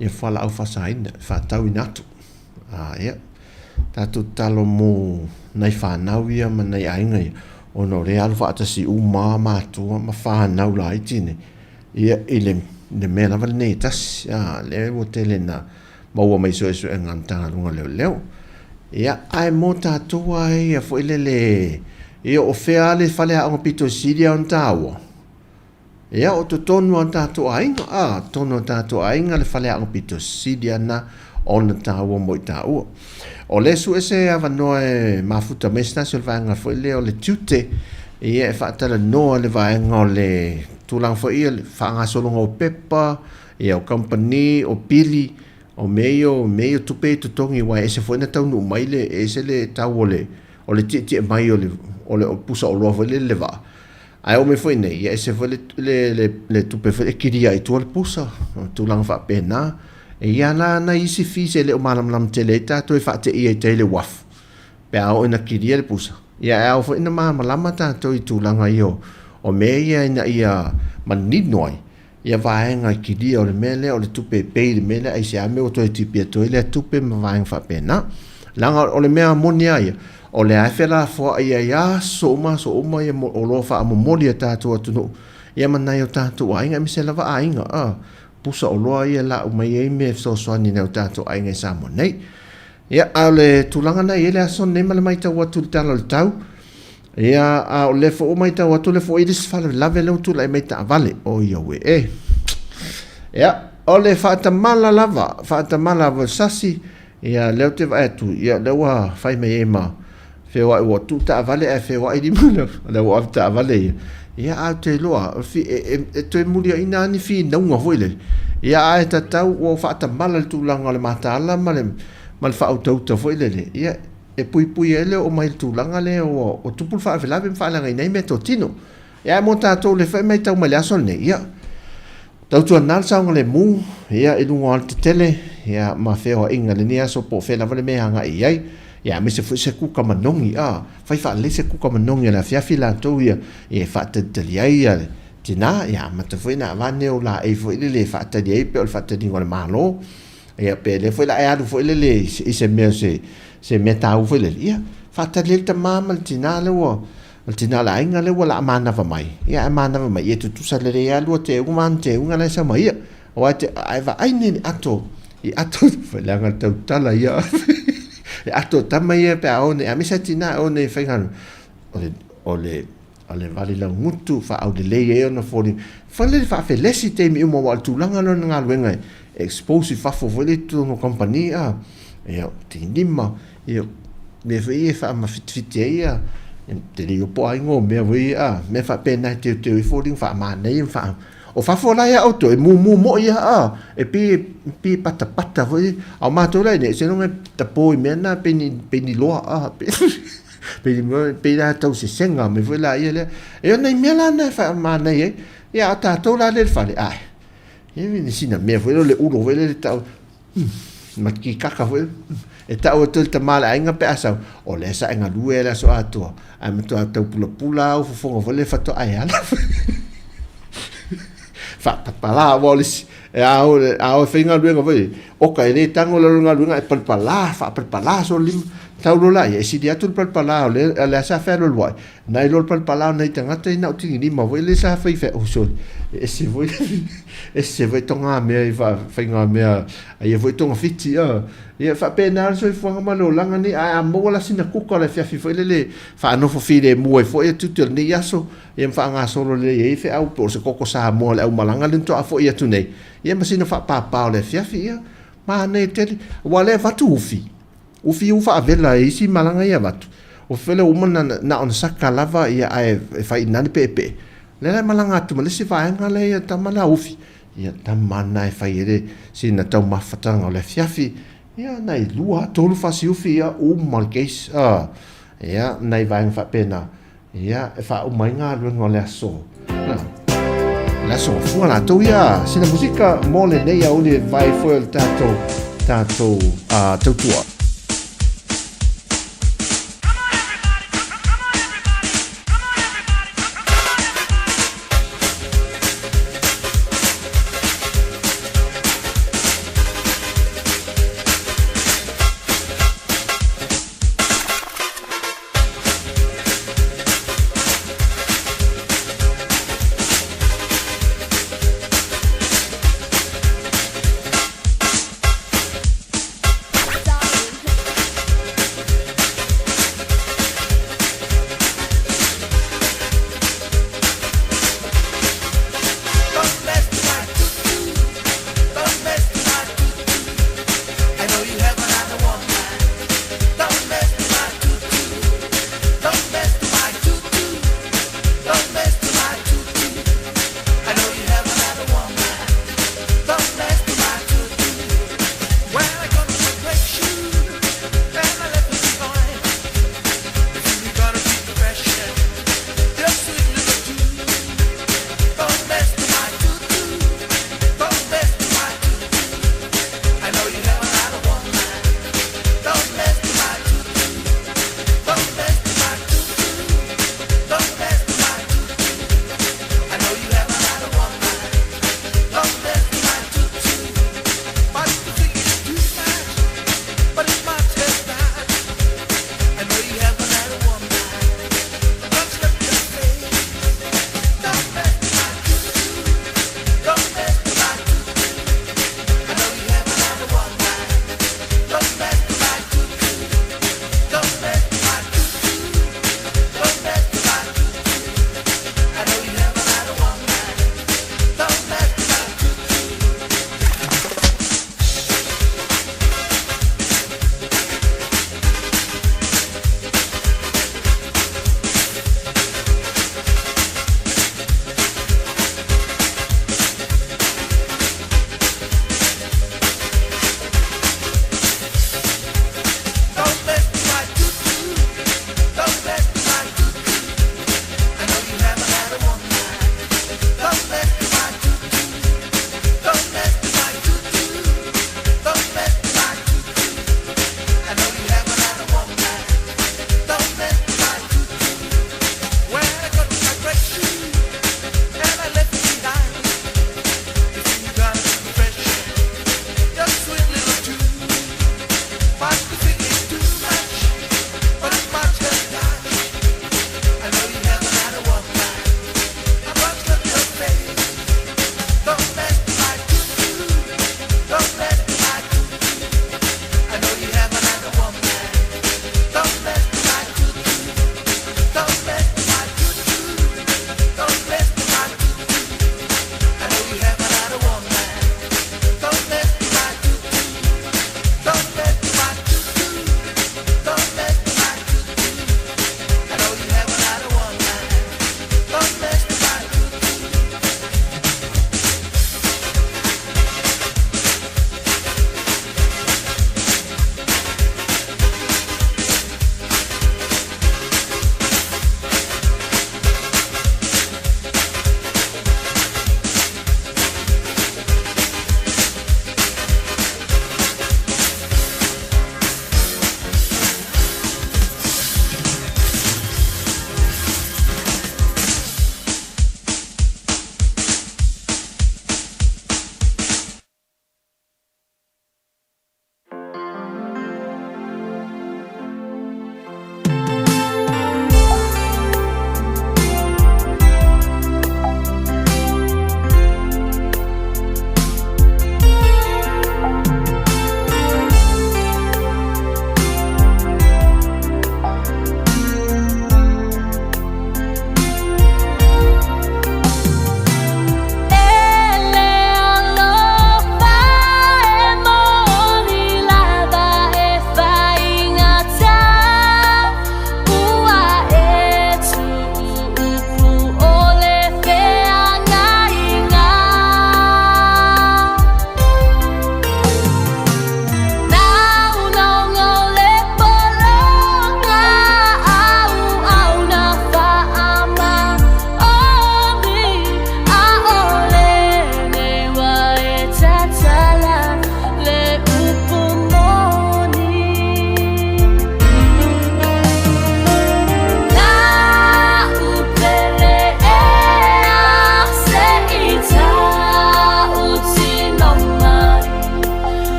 ia fualaau faasaina e faatauina atu. A, ia, tatou tatalo mo nai fanau ia ma nai aiga ia, ona o lea e alu faatasi uma lava matua ma fanau laiti nei, ia, i le, le mea lava lenei e tasi, a, lea ua tele ina maua mai suesuega a le Matagaluega o Leoleo. Ia, ae mo tatou lava ia foi lele, ia o fea lava le faleaoga pito sili lava ona taua? Ia, o totonu lava o tatou aiga, a, totonu o tatou aiga le faleaoga pito sili ana ona taua mo i taua. O le sue se avanoa e mafuta mai se tasi o le vaega foi lea o le tiute, ia e faatalanoa le vaega o le tulaga foi ia le faagasologa o pepa, ia o kamupani, o pili, o mea ia o mea ia o tupe ia e totogi aua e ese foi ona taunuu mai le, e ese le tau o le o le tietie mai o le o le pusa oloa foi lele i le vaa. Ae oo mai foi i inei, ia e ese foi le le le le tupe foi e kilia ai i tua le pusa, o tulaga faapena. E i ai la nai isi fees e le o malamalama tele ai tatou e faateia i tai i le uafu pe a oo ina kilia le pusa. Ia e ao foi ona malamalama tatou i tulaga ia o mea ia ina ia manino ai ia vaega e kilia o le mea lea o le tupe e pay i le mea lea aisea mea ua toe tipi atu ai lea tupe ma vaega faapena. Leaga o le mea moni lava ia, o lea e felafoai ai aso uma aso uma ia oloa faamomoli a tatou atunuu ia ma nai o tatou aiga aemaise lava aiga a pusa oloa ia e lau mai ai mea e fesoasoani i nai o tatou aiga i Samoa nei. Ia, a o le tulaga lena e i ai le aso lenei ma le matau atu i le Tala o le Tau, Ia, a o lea foi ua matau atu, o lea foi ua i ai le isi faalavelave lea ua tulai mai i taavale. Oi auē e. Ia, o le faatamala lava, faatamala lava o le sasi, ia, lea ou te vaai atu, ia, lea ua fai mai ai ma feoai, ua tuu taavale ae feoai lima le au avetaavale ia. Ia, ae ou te iloa, e, e, e toe muliaina lava ni finauga foi lele. Ia, ae tatau, ua faatamala le tulaga o le mataala ma le, ma le faautauta foi lele. Ia, e puipui ai le oo mai i le tulaga lea ua ua tupu le faalavelave ma faaleagaina ai meatotino. Ia ae mo tatou lea foi e matau mai i le aso lenei, ia, tautuana le saogalemu, ia, i luga o alatetele, ia, ma feoaiga i lenei aso po o fea lava le mea e agai i ai, ia, aemaise foi se kuka manogi, a, fai faalelei se kuka manogi a le afiafi latou ia, ia e faatalitali ai ia le tina, ia amata foi ona avane o laei foi lele e faatali ai pei o le faataliga o le Malo. Ia, pe lea foi la e alu foi lele i se mea se se mea taua foi lele, ia, faatali ai le tama ma le tina lea ua, le tina o le aiga lea ua laa manava mai, ia ae manava mai, ia tutusa lelei lava lua teuga ma ana teuga la e sau ma ia. Aua e te, a e vaai nei i le ato, i ato, leaga le tautala ia, e ato tama ia pe a o nei, aemaise lava tina e o nei e faigaluega, o le, o le, O le vali laugutu, faaaulelei ai ona foliga. Fai le faafelesi i taimi uma aua o le tulaga lea o le galuega e expose i fafo foi lea i totonu o kamupani a. Ia, tinima, ia, mea foi ia e faamafitifiti ai ia, te le iloa po o ai igoa o mea foi ia a, mea faapena e teuteu ai foliga faamanaia ma faa... O fafo la ia outou, e mumu moi lava a, e pei e, pei e patapata foi, a o matou la i inei, seiloga e tapo i mea na pei ni, pei ni loa a, pei Pei pei la tau sesega mai foi laia lea. E ona i mea la na e faamanaia ai. Ia a o tatou la lea i le fale, ae, e ni sina mea foi lea o le ulo foi lea e tau, ma kikaka foi e tau atu ai le tama o le aiga pe a sau, o lea sa e galue ai le aso atoa, ae matua tau pulapula lava ou fofoga foi lea faatoa e ala. Faapapala aua o le isi, e a o, a o e faigaluega foi, oka e le tago i lalo o le galuega ae palapala, faapalapala solo lima. Tau loa laia, e sili atu le palapala o le, lea sa fealualuai, nai lo le palapala o nai tagata ia na o tigilima foi lea sa fai fea, oh sole, e ese foi, ese foi toga mea i faiga mea, a ia foi togafiti, a. Ia, e faapena le soifuaga ma le olaga nei, ae a maua la sina kuka o le afiafi foi lele, faanofo filemu ai foi ia tiute o lenei aso, ia ma faagasolo lelei ai feau po o se koko Samoa o le aumalaga lea na toa foi atu nei, ia ma sina faapapa o le afiafi, ia, manaia tele. Aua o lea e avatu ufi, ufi ua faavela e isi malaga ia avatu, o fele ua uma na, na ona saka lava, ia, ae e fai i ina le peepee. O lea la e malaga atu ma le isi vaega lea ia tama la ufi, ia tama na e fai ai le sina taumafataga o le afiafi, ia nai lua, tolu fasiufi, ia uma le case, ah, ia, nai vaega faapena. Ia, e faauma ai galuega o le aso. Le aso gafua latou ia. Sina musika mo lenei aoauli e vae foi o le tatou, tatou uh, tautua.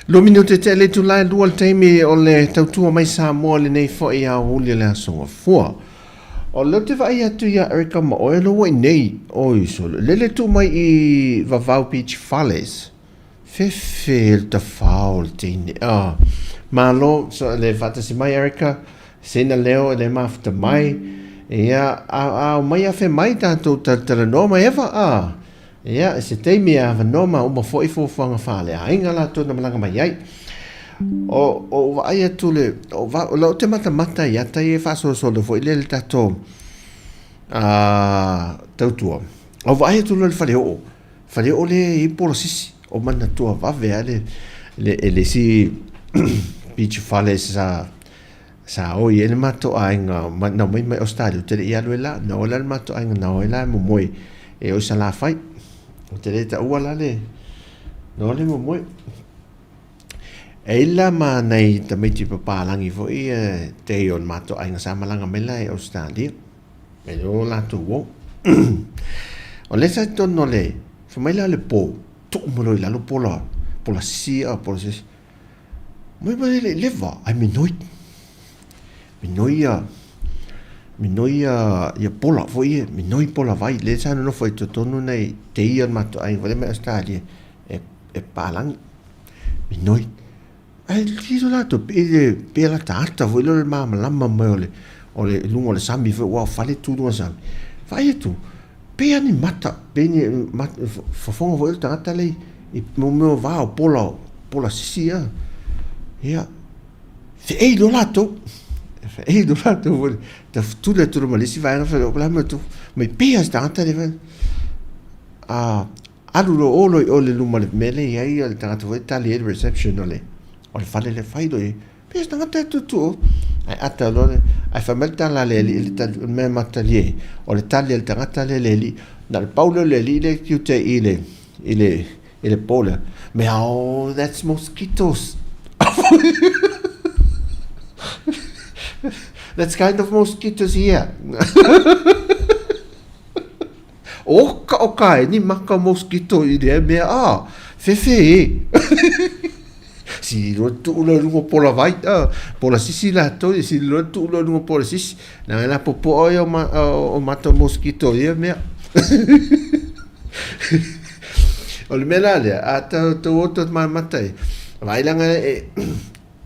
Luminute te le itula e lua le taimi o le tautua mai Samoa lenei foi aoauli o le Aso Gafua. O lea ou te vaai atu iā Erica ma oe lo ua i nei, oi sole, lele tuu mai i Vavau Beach Fales. Fefe le tafao le teine. Ah, malo so, le faatasi mai Erica, sina leo e le mafuta mai. Ia, a, a o mai afe mai tātou talatalanoa mai Eva, ah. Ia, i se taimi e avanoa ma uma foi fuafuaga faaleaiga latou na malaga mai ai. O, o vaai atu le, o, va, o lau te matamata i ata ia e faasolosolo foi le le tatou a, tautua. O vaai atu loa le faleoo, faleoo le i polasisi, o manatua vave a le, le, e le isi beach fale sa, Sa o i ai le matou aiga na omai mai Ausetalia, ou te le i alu ai la, na o ai la le matou aiga na o ai la e momoe e o i Salafai. Ou te le taua la le, na o le momoe. E i ai la ma nai tamaiti papalagi foi e te o le matou aiga sa malaga mai la e Ausetalia. E le o latou o. O lea sa i totonu o le, fai mai la o le po, tuu mai loa i lalo pola, pola sisi a pola sisi. Mai mai le leva ai minoi. Minoi ia minoi ia ia pola foi e minoi pola vai le sa nofo i totonu nei te ia mato ai vale mai Australia e e palangi. Minoi. Ai tiro la to pe le pe la tata foi le malamalama mai o le o le lunga o le sami foi ua fale tu lunga sami. Vai atu pe ani mata pe ni mata fofoga foi le tagata le i mo mea o va o pola pola sisi ia ia feei loa latou feei loa latou foi tafutuli atu loa ma le isi vaega fai o le a le mea tupu mai pea se tagata le fai a alu loa o loa i o i le luma o le mea lea e i ai le tagata foi lea e tali ai le reception o le fale lea fai loa i ai Pei se tagata e tuutuu ae ata loa le, ae fai mai le tala a le alii, le tali, o le mea e matalie ai, o le tali a le tagata lea i le alii, na o le pau lea o le alii lea e tiute i le, i le, i le po lea, mea, oh, that's mosquitoes. That's kind of mosquitoes here. Oka oka e ni maka mosquito i lea mea a, fefe e. Sili loa tuu loa i luga o pola vai, a, pola sisi latou ia, sili loa tuu loa i luga o pola sisi. Leaga la popoa ia o, ma, o, o mata mosquito i ia mea. O le mea la lea, a tau, tau o tau mamata e, vaai laga e,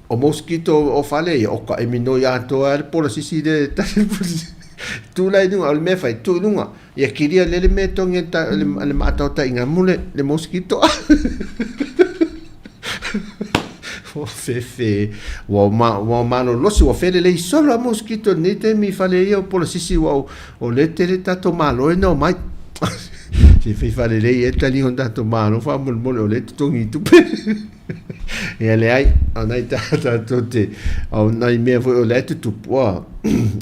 O mosquito o fale ia, o ka emi noi atoa ai le pola sisi le tasi pola sisi. Tu la i luga, o le mea fai, tu i luga. Ia kiria le le mea tongi le, le, le maataotaiga mo le, le mosquito. Ua fefe, ua, ma, ua malolosi, ua felelei solo a mosquito nei taimi i fale ia o pola sisi ua o, o le tele tatou malo e na o mai. Se fai falelei e tali o tatou malo faamolemole o le totogi i tupe. Ia leai, o nai tatou te, o nai mea foi o lea e tutupu, a,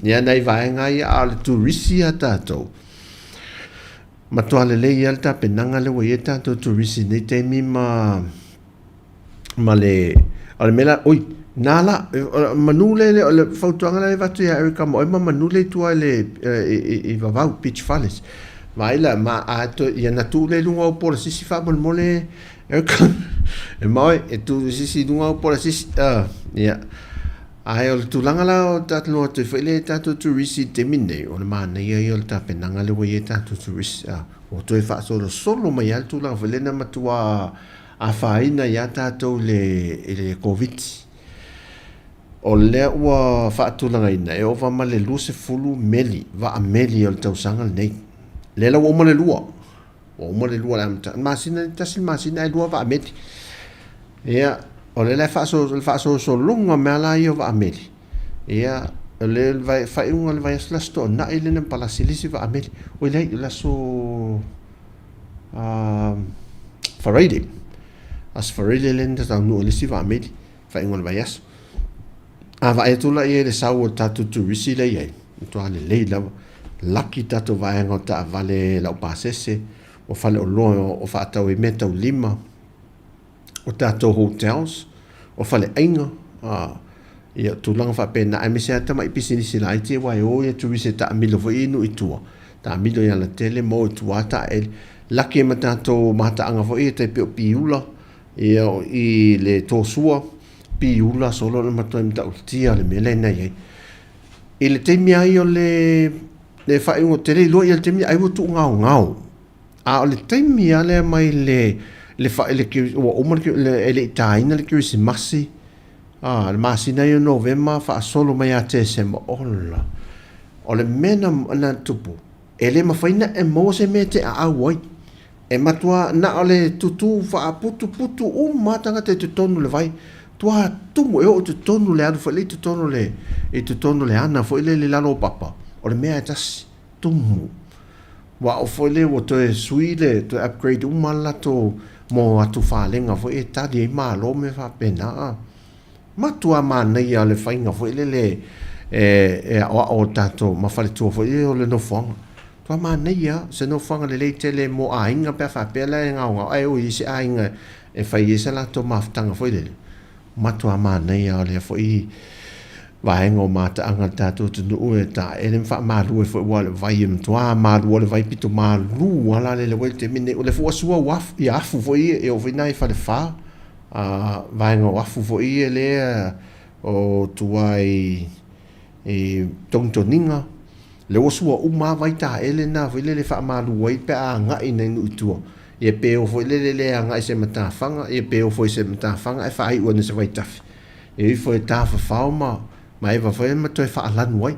ia nai vaega ia, a o le turisi a tatou. Matua lelei ia le tapenaga lea ua i ai tatou turisi i nei taimi ma, ma le, o le mea la, oi, nā la, manu le, o le fautuaga la e avatu ia Erica ma oe ma manu le i tua i le, i Vavau, Beach Fales. Vaai la, ma a to, ia na tuu lea i luga o Polasisi faamolemole, E ma oe, e tu sisi i luga o pola sisi. Ia. Ae o le tulaga la o tatou noa atu foi le tatou turisi i le taimi nei, o le manaia ia o le tapenaga lea ua i ai tatou turisi. Ua toe faasolosolo mai lava le tulaga foi lea na matua afaina ia tatou i le, i le Koviti. O lea ua faatulagaina e ova ma le 20 meli, vaa meli o le tausaga lenei. Lea la ua uma le lua. Ua uma le lua le amata masina tasi le masina ae lua vaa meli. Ia, o le la faaso le faasolosologa mea la ia o vaa meli. Ia, o le vai faaiuga o le vaiaso le Aso Toonai lea na palasi le isi vaa meli. Oi leai, o le aso Friday. Aso Friday lea na taunuu ai le isi vaa meli, faaiuga o le vaiaso. A vaai atu la i ai i le sau o le tatou turisi lea e i ai, matua lelei lava. Laki tatou vaega o taavale laupasese, o faleoloa o faatau ai meataulima, o tatou hotels, o faleaiga, ia o tulaga faapena, aemaise lava tamai pisinisi laiti aua e o turisi e taamilo foi i nuu i tua, taamilo i alatele ma o i tua taele. Laki ai ma tatou mataaga foi ia e tai pei o Piula. Ia, o i le Tosua, Piula, solo le matuai matautia le mea lea na i ai. I le taimi ai o le le faaiuga tele iloa ia le taimi ai ua tuugaogao. A o le taimi lava lea mai le le fa le ua uma le e le i taina le Kerisimasi, a le masina ia o Novema faasolo mai ia Tesema, ola. O le mea na na tupu, e le mafai ona e maua se mea e te aau ai. E matua na o le tutū faaputuputu uma lava tagata i totonu o le vai. Tua tumu e oo i totonu le alu foi lea i totonu o le i totonu o le ana foi lele i lalo o papa, o le mea e tasi, tumu. Ua oo foi lea ua toe sui le toe upgrade uma le latou mo atu falega foi e tali ai malo ma mea faapena. Matua manaia le faiga foi lele e aoao o tatou ma faletua foi lele o le nofoaga. Matua manaia se nofoaga lelei tele mo aiga pe a faapea la e gaogao ae o i ai se aiga e fai ai se latou mafutaga foi lele. Matua manaia o lea foi vaega o mataaga a le tatou atunuu e taele ma faamalu ai foi aua o le vai e matua malu o le vai pito malu lava la lele ua i le taimi lenei. O lea foi ua sua ua ia afu foi ia e oo foi nai Falefa a vaega o afu foi ia lea o tua i togitogiga, lea ua sua uma lava vai taele na foi lele e faamalu ai pe a agai nai nuu i tua, ia pe o foi lele le agai i se matafaga, ia pe o foi i se matafaga ae faaiu ane i se vaitafe, e ifo e tafafao ma ma eva foi ma toe faalanu ai.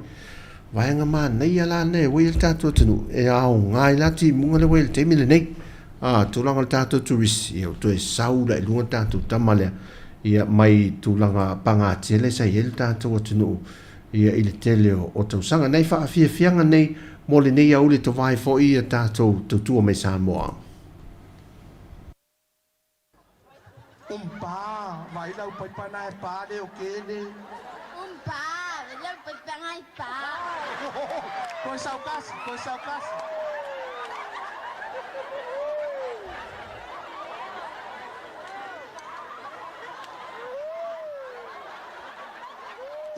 Vaega manaia la lea e ua i ai le tatou atunuu, e aoga ai la timuga lea ua i ai i le taimi lenei. A, tulaga o le tatou turisi, ia ua toe sau la i luga le tatou tama lea, ia mai tulaga pagatia lea sa i ai le tatou atunuu, ia i le tele o tausaga. Nai faafiafiaga nei mo lenei aoauli e tovae foi ia tatou tautua mai Samoa. Umpa, vai lau paipa na e pa leo kele. Umpa, vai lau paipa na e pa. Koe saukasi, koe saukasi.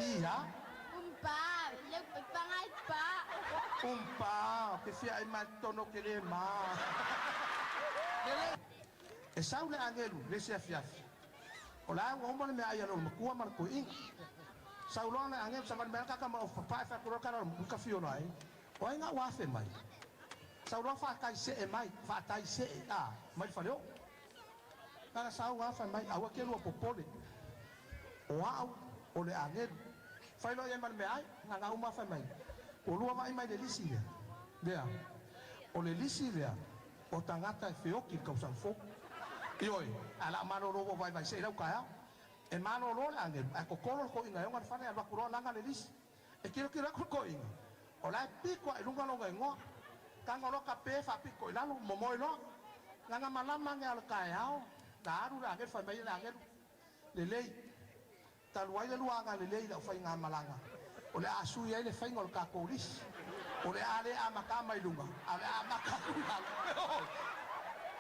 Ia. Umpa, vai lau paipa na e pa. Umpa, ke fia ai mai tono ke le ma. E sau le agelu le isi afiafi. O la ua uma le meaai a le olomakua ma le toeaina. Sau loa le agelu savali mai laka ma ofu papae fai atu loa le tala o le muka fio loa ai. O ai ga ua afe mai? Sau loa faatai see mai, faatai see a mai le faleoo. Lana sau a fai mai, aua ke lua popole. O au o le agelu. Fai loa i ai ma le meaai, gaga uma fai mai. Ua lua vaai mai le lisi lea. Lea. O le lisi lea. O tagata e feoki i le tausaga fou. Ioe, ae o le a malolo ua vaivai se i lau taeao. E malolo le agelu, ae totolo le toeaina e ona le fale, alu atu loa laga le lisi. E tilotilo atu le toeaina, o la e pito lava i luga lona igoa. Tago loa tape faapito i lalo, momoe loa. Laga malama ane lava o le taeao, na alu le agelu, fai mai le agelu, Lelei. Talu ai le lua agalelei i lau faigamalaga, o le a sui ai le faiga o le tatou lisi. O le a le amata mai luga, a o le a amata atu i lalo.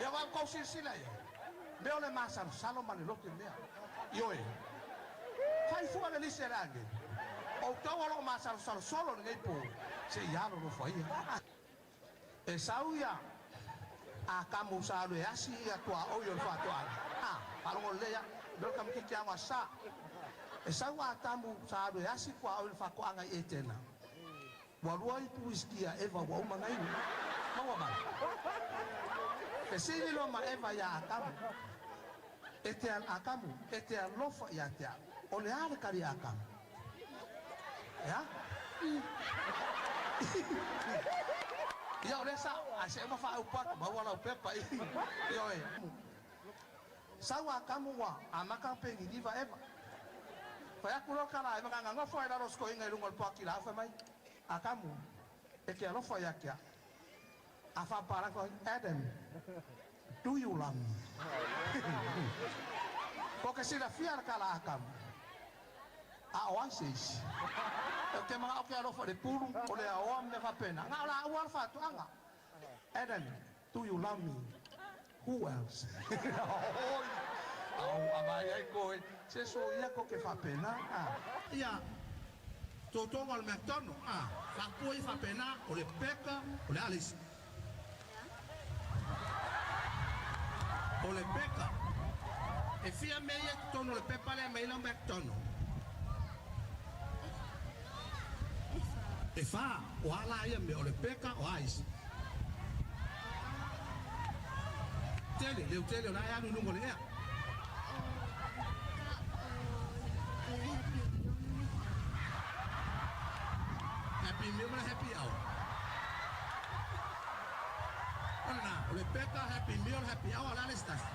Ia aua ua tou silasila i ai, mea o le masalosalo ma le lote mea. Ioe, fai fua le lisi a le agelu. Outou o lo o masalosalo solo i lenei po, se i alolofa ia. E sau ia Atamu sa alu e asi ia tuaoi o le faatoaga. A, faalogo lelei a, mea o le tamaitiiti aoga sa. E sau Atamu sa alu e asi tuaoi o le faatoaga i Etena. Ua lua ipu uisiki a Eva ua uma ona inu. Maua mai. Fesili loa ma Eva ia Atamu, E te, Atamu, e te alofa ia te au. O le a le kali a Atamu? E a? Ia o lea sa, ae se uma faaupu atu, maua lau pepa i, ioe. Sau Atamu ua amata ona peniniva Eva. Fai atu loa le tala a Eva, na nonofo ai i lalo o se toeaina i luga o le poa kilaau, fai mai, Atamu, e te alofa ia te au. A faapalagi fai, Adam, do you love me? Ko ke silafia le tala a Atamu. A o ai se isi? Ou te manao ke alofa i le pulu, o le aoa ma mea faapena. Na o laua le faatoaga. Adam, do you love me? Who else? Oi! Au, a vai ai koe, se soia ko ke faapena, a. Ia, totoga o le mea tonu, a. Faapua ia faapena, o le peka, o le a le isi? O le peka. E fia mea ia i totonu o le pepa lea e aumai ai lau McDonald? E fa. O a la ia mea? O le peka, o a isi? Tele, leutele o la e alu i luga o le ea. Happy meal ma le happy hour. O lena, o le peka, happy meal, happy hour, o le a le isi tasi?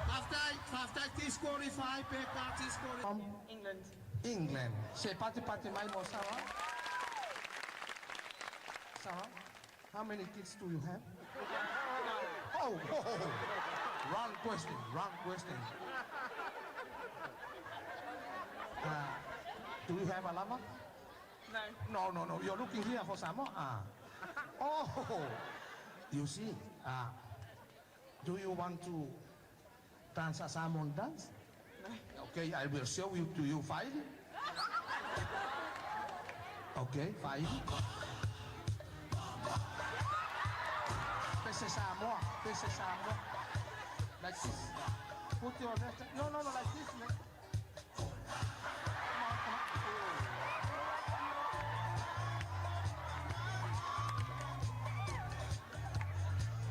Faafetai, faafetai, disqualify, peka, disqualify. England. England. Se patipati mai mo Sarah. Sarah, how many kids do you have? Oh, oh, oh. Wrong question, wrong question. Do you have a lover? No. No, no, no. You're looking here for Samoa. Oh, you see. Do you want to dance a Samoan dance? No. Okay, I will show you to you 5. Okay, 5. This is Samoa. This is Samoa. Like this. Put your left. No, no, no, like this, man. Come on, come on.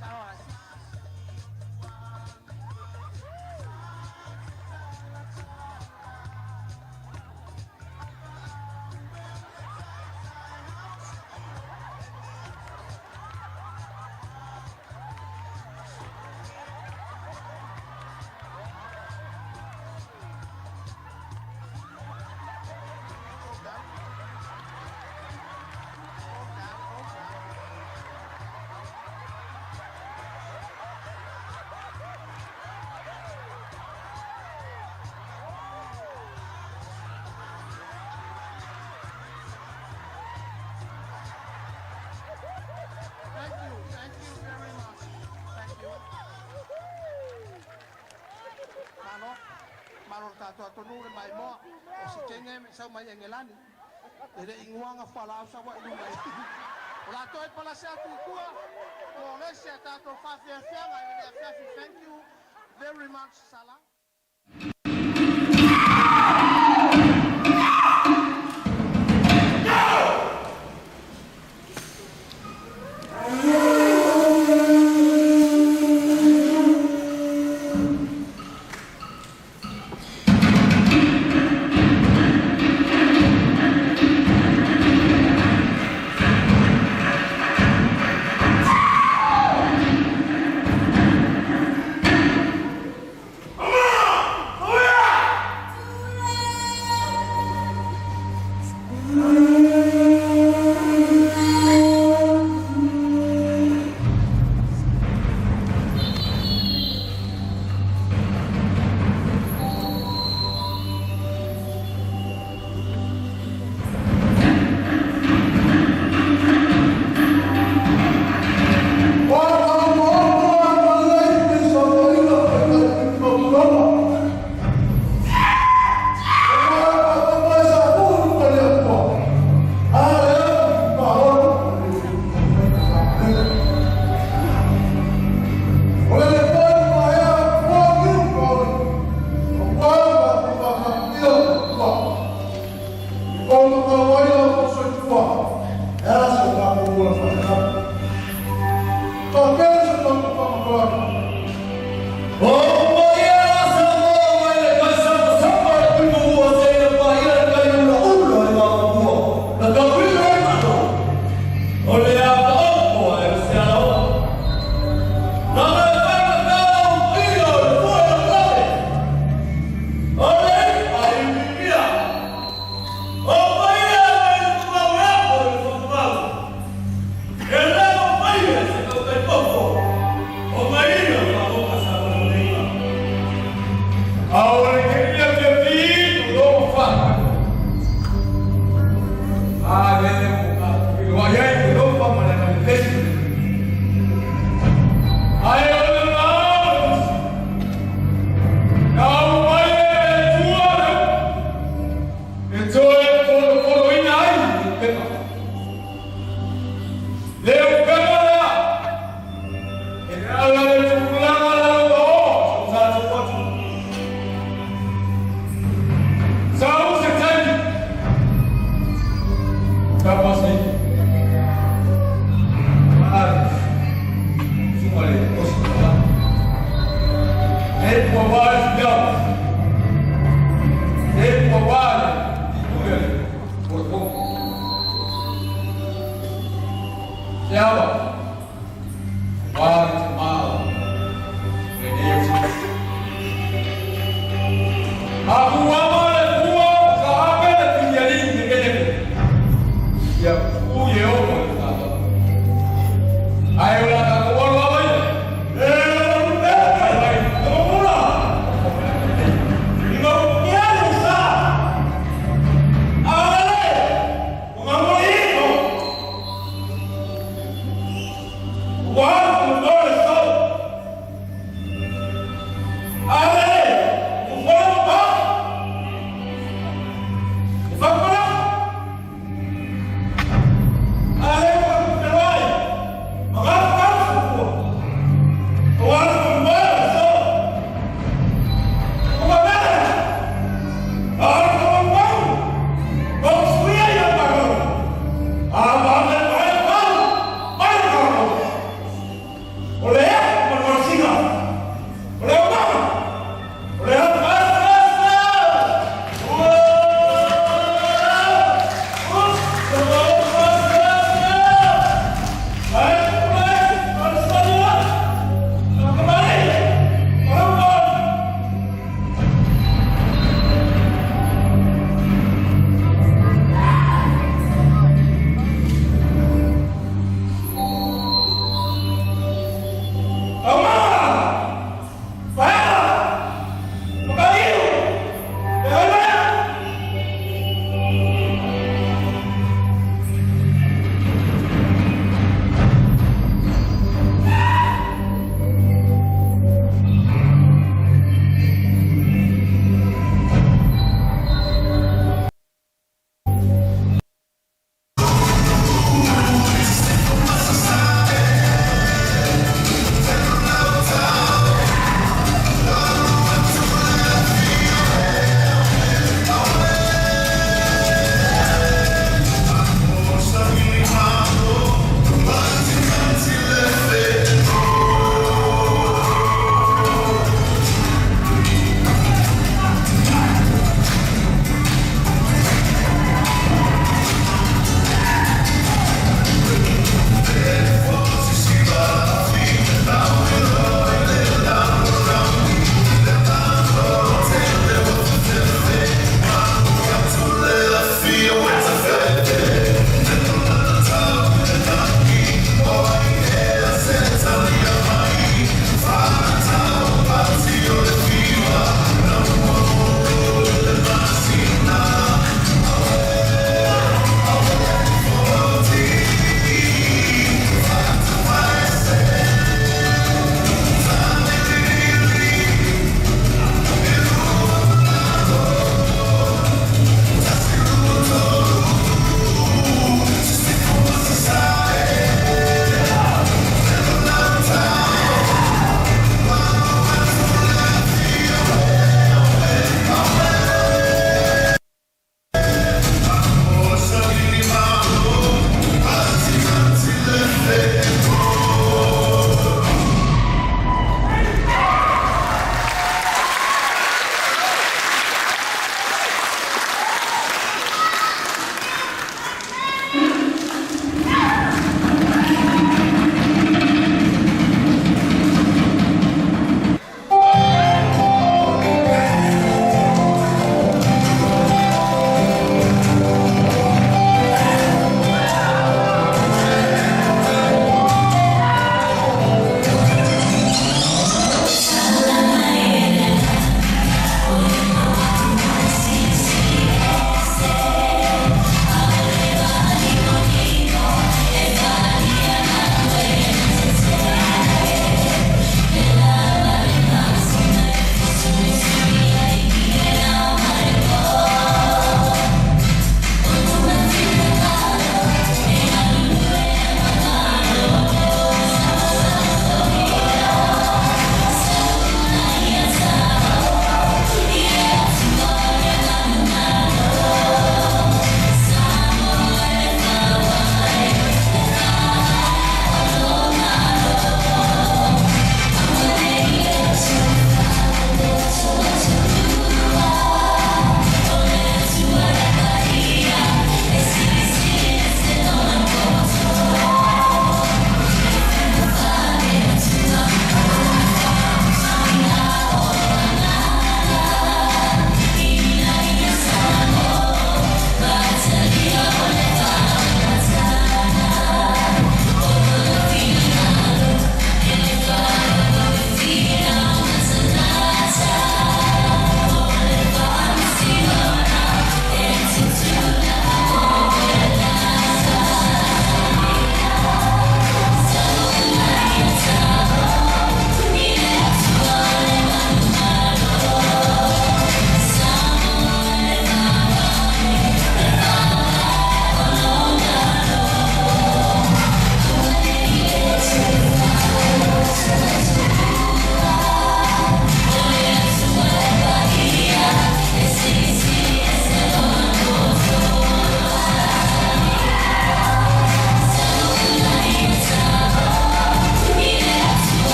Samoa. Hold down. Hold down, hold down. Thank you, thank you very much. Thank you. Malo, malo le tatou atunuu le maimoa o si kenge me sau mai Engelani. E le ingoaga fualaau sau ai luga i. O latou e palase atu i tua, mo le isi a tatou faafiafiaga i lenei afiafi. Thank you very much, Salah.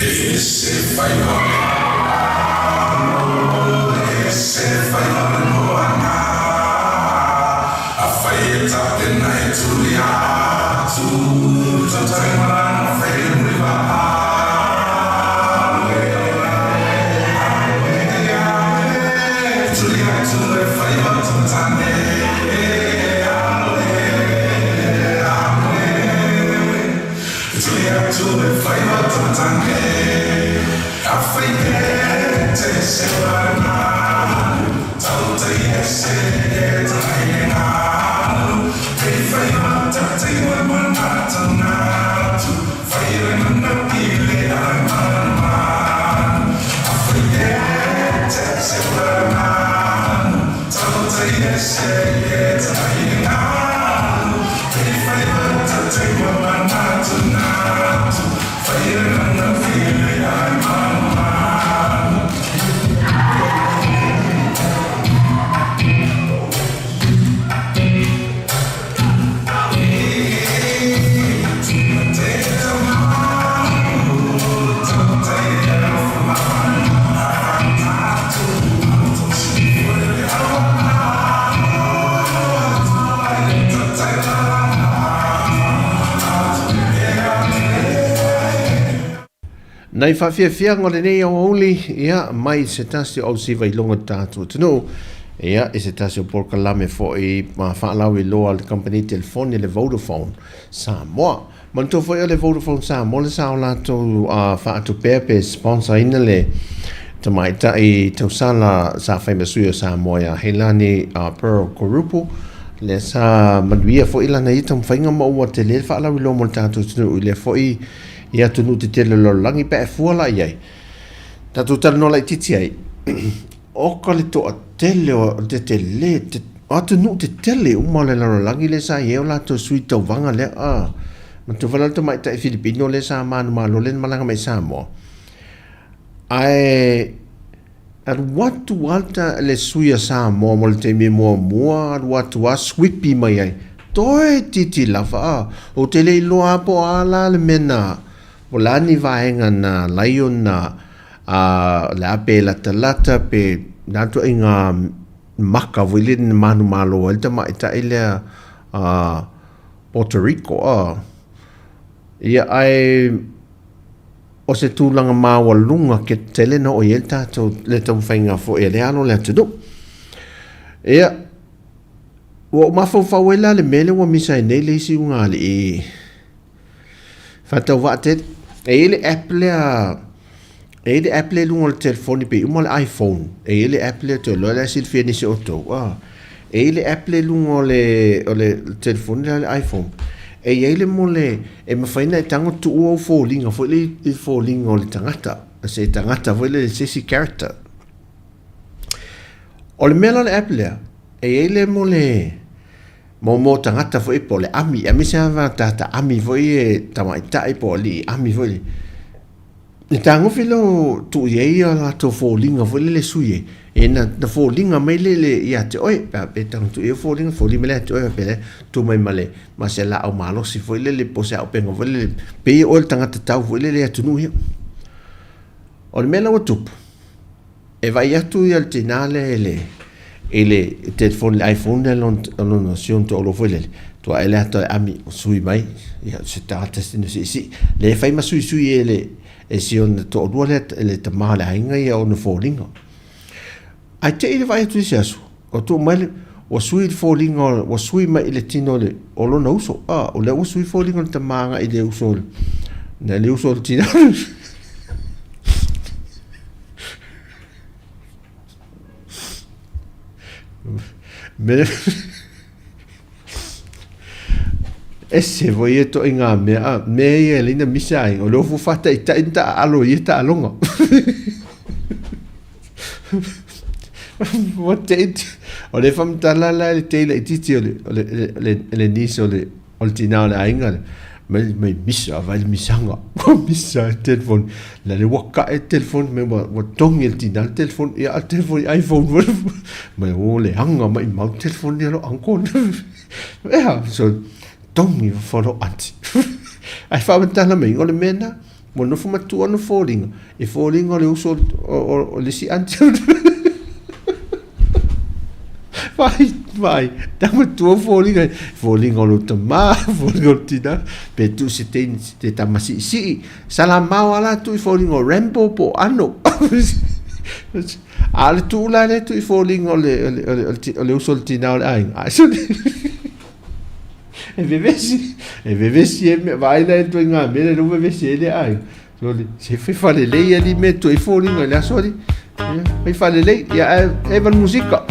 E ese faiva o le alo, e ese faiva o le moana. Afai e tapena e tuli atu, tautai malana fai le muliva alo e, alo e, alo e. Tuli atu le faiva tatane, alo e, alo e. Tuli atu le faiva tatane, afai e te seulana, tautai ese e tai le galu, hei faiva tatei oe manatunatu, fai le manapi le ai manumanu, afai e te seulana, tautai ese e tai le galu, hei faiva tatei oe manatunatu, fai le manapi le ai manumanu. Nai faafiafiaga o lenei aoauli, ia, mai se tasi o ausiva i luga o le tatou atunuu, ia, i se tasi o polokalame foi ma faalauiloa a le kamupani telefoni le Vodafone Samoa. Manatua foi o le Vodafone Samoa le sa o latou faatupea pe sponsor ina le tamaitai tausala sa fai ma sui o Samoa ia Heilani Pearl Korupu, lea sa manuia foi lana ia taumafaiga ma ua tele le faalauiloa mo le tatou atunuu i lea foi i atunuu tetele o le lalolagi pe a e fua la i ai. Tatou talanoa laitiiti ai, oka le toatele o le tetele, o atunuu tetele uma o le lalolagi lea sa i ai o latou sui tauvaga lea, a. Manatua foi la le tamaitai Filipino lea sa manumalo lea na malaga mai i Samoa. Ae alu atu lava le sui a Samoa mo le taimi muamua, alu atu lava swipi mai ai. Toeitiiti lava, a. Ou te le iloa lava po o a la le mea na, po o le a ni vaega na ala ai ona, a, o le a pe latalata pe le a ituaiga maka foi lea na manumalo ai le tamaitai lea a Puerto Rico, a. Ia, ae o se tulaga maualuga ke tele na oo i ai le tatou, le taumafaiga foi a le alo o le atunuu. Ia, ua ou mafaufau ai la i le mea lea ua misa ai nei le isi ulugalii faatauvaa tele. E i ai le app lea, e i ai le app lea i luga o le telefoni pei uma le iPhone. E i ai le app lea, ou te iloa o la e silafia e nisi o outou. E i ai le app lea i luga o le, o le telefoni lea le iPhone. E i ai le mole e mafai ona e tago tuu ou foliga foi lea i foliga o le tagata, se tagata foi lea se isi character. O le mea la o le app lea, e i ai le mole mo tagata foi po o le ami, aemaise lava tagata ami foi e tamaitai po o alii ami foi lea. E tagofi lea o tuu i ai a latou foliga foi lele e sui ai, e na foliga mai lele ia te oe, pe a pe tago tuu i ai foliga, foliga mai lea ia te oe faapea lea, tuu mai ma le, ma se laau malosi foi lele po o se auupega foi lele, pei oe o le tagata tau foi lele i atunuu ia. O le mea la ua tupu, E vaai atu ia le tina lea i le i le telefoni le iPhone lea lona lona si ona toalua foi lele, tua ae le ata o le ami o sui mai, ia o se tagata sina siisii. Lea e fai ma suisui e le e si ona toalua lea e le tama o le aiga ia ona foliga. Ae te i le vaai atu i se aso, ua tuu mai le ua sui le foliga ua sui mai i le tino o le o lona uso. Ah, o lea ua sui foliga o le tama agai i le uso o le le uso o le tina. Me ese foi ia ituaiga mea, a mea ia e leai na misa ai, o le ofu faataitai na taaalo i ia taaloga. Ua te o le faamatala la i le tei laitiiti o le, o le, o le, le niece o le, O le tina o le aiga lea, mai, mai misa, vai le misaga, ua misa le telefoni. La le ua kae le telefoni, mai ua, ua togi e le tina le telefoni, ia a le telefoni iPhone foi. Mai o leaga maimau le telefoni a lou uncle. Ea, so togi fua lou aunty. Ae faamatala mai, o le mea lena. Ua nofo matua ona foliga, e foliga o le uso o le isi aunty. Vaai, vaai, ta matua foliga, foliga o lou tamā, foliga o le tinā, pe tuu se teine te tama siisii, salamao a la tuu i foliga o Rambo po o Ano. A o le tuu la lea tuu i foliga o le, o le, o le, o le uso o le tinā o le aiga. Ai, E vevesi, e vevesi e mea, vaai la e ituaiga mea lea ua vevesi ai le aiga. Sole, se fai faalelei alii mea e toe foliga i le aso alii. Ia, fai faalelei, ia ae eva le musika.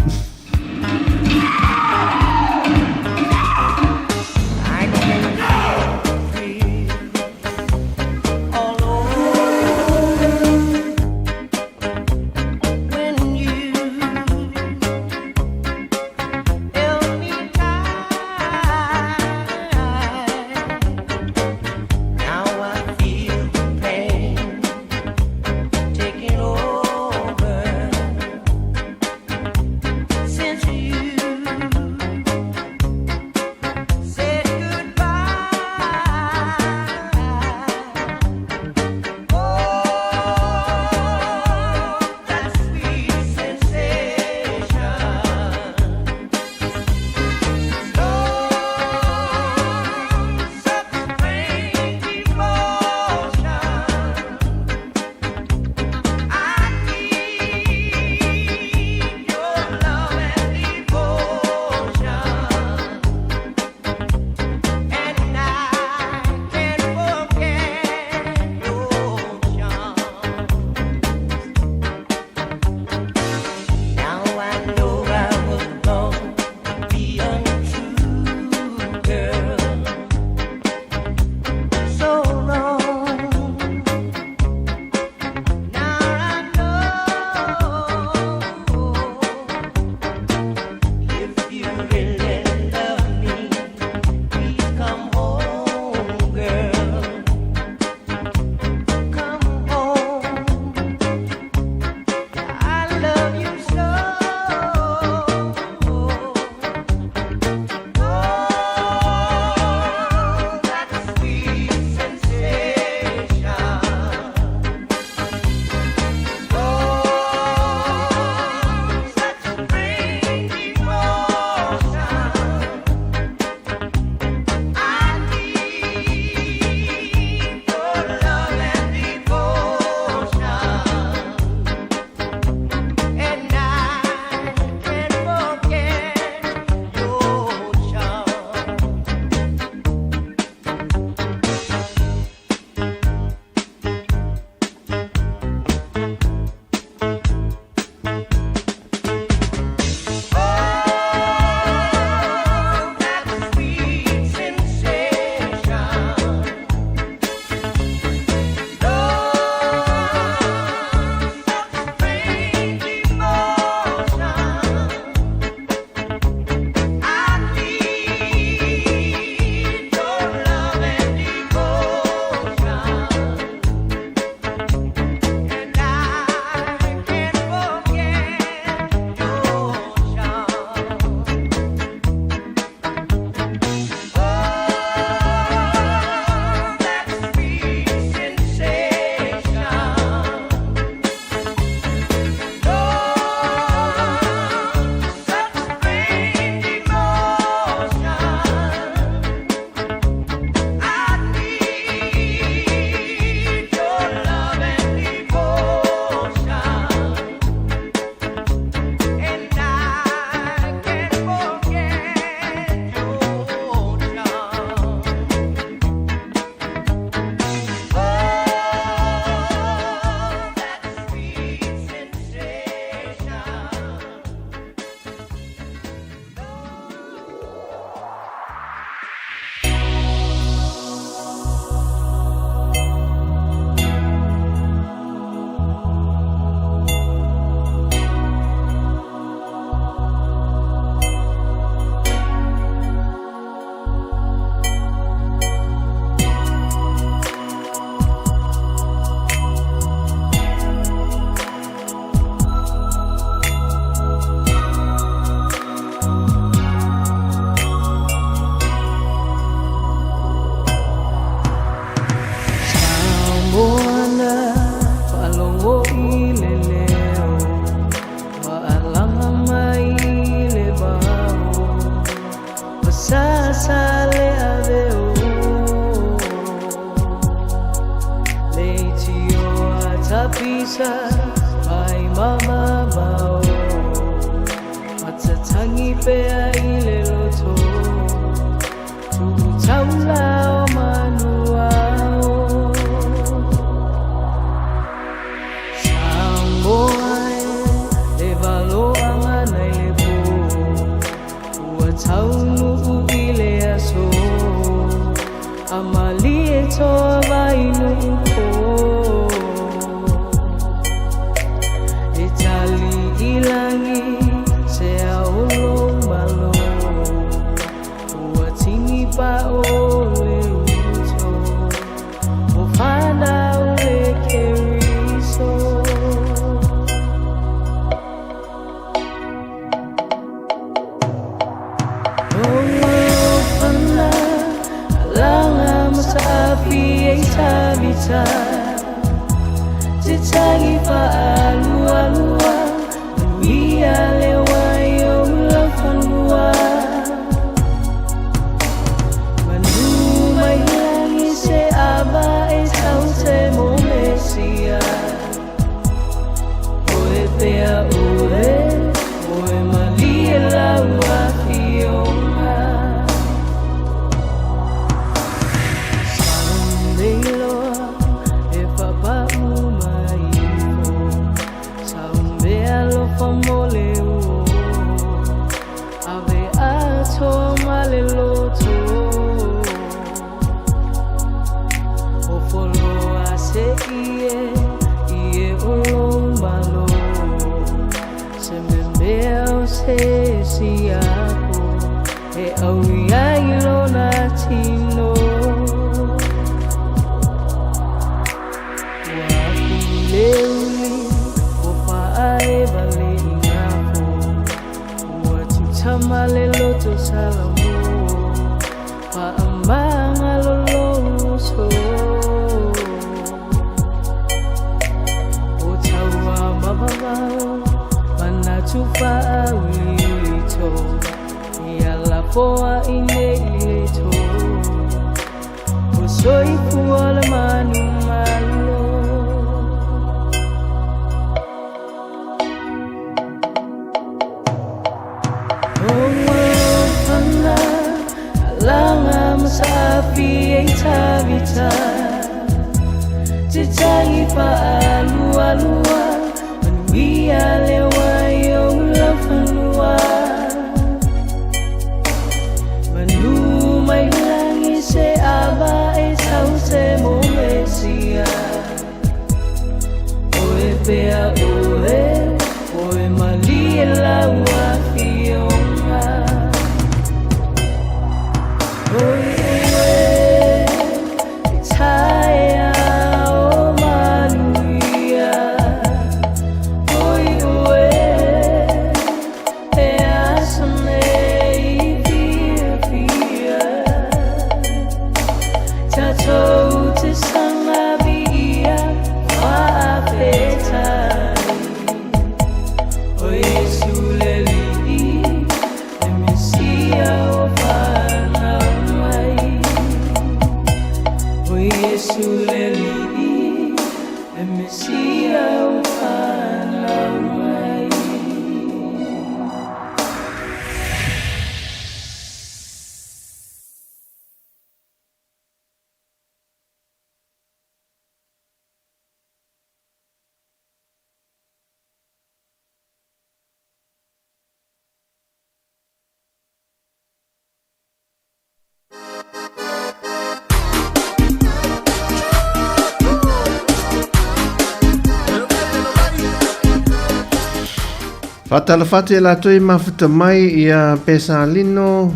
Faatalofa atu e latou i mafuta mai ia Pesalino,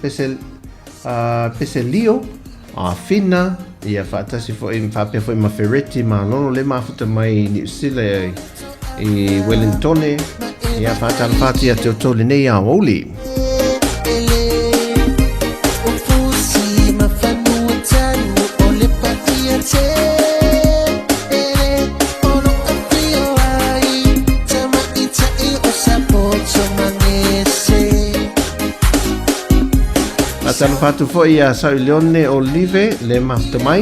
Pese, Peselio, Fina, ia faatasi foi faapea foi ma Fereti Malolo le mafuta mai i Niu Sila i Wellingtone, ia faatalofa atu ia te outou lenei aoauli. Faatalofa atu foi ia Sauileone Olive le mafuta mai.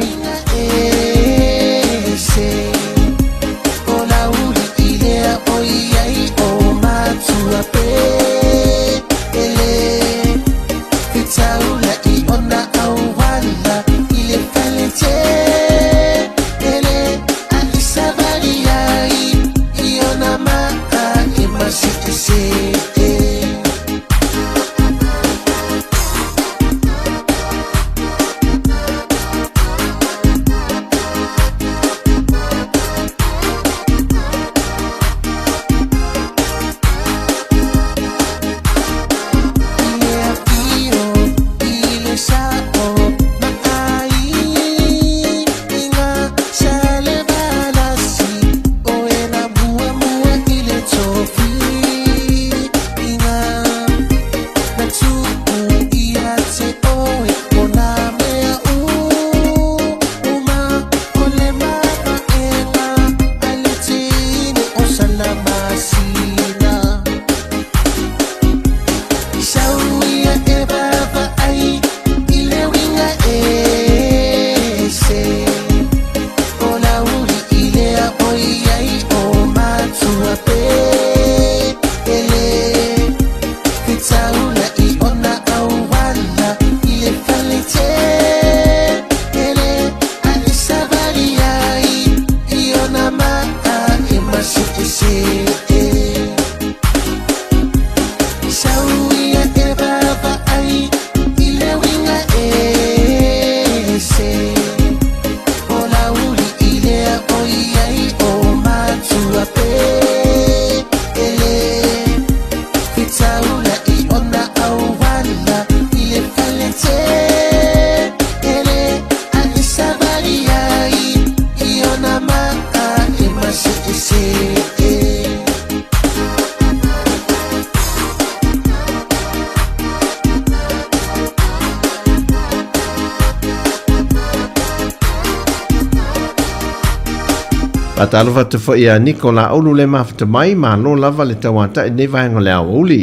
Faatalofa atu foi ia Niko Laulu le mafuta mai, malo lava le tauata'i i lenei vaega o le aoauli.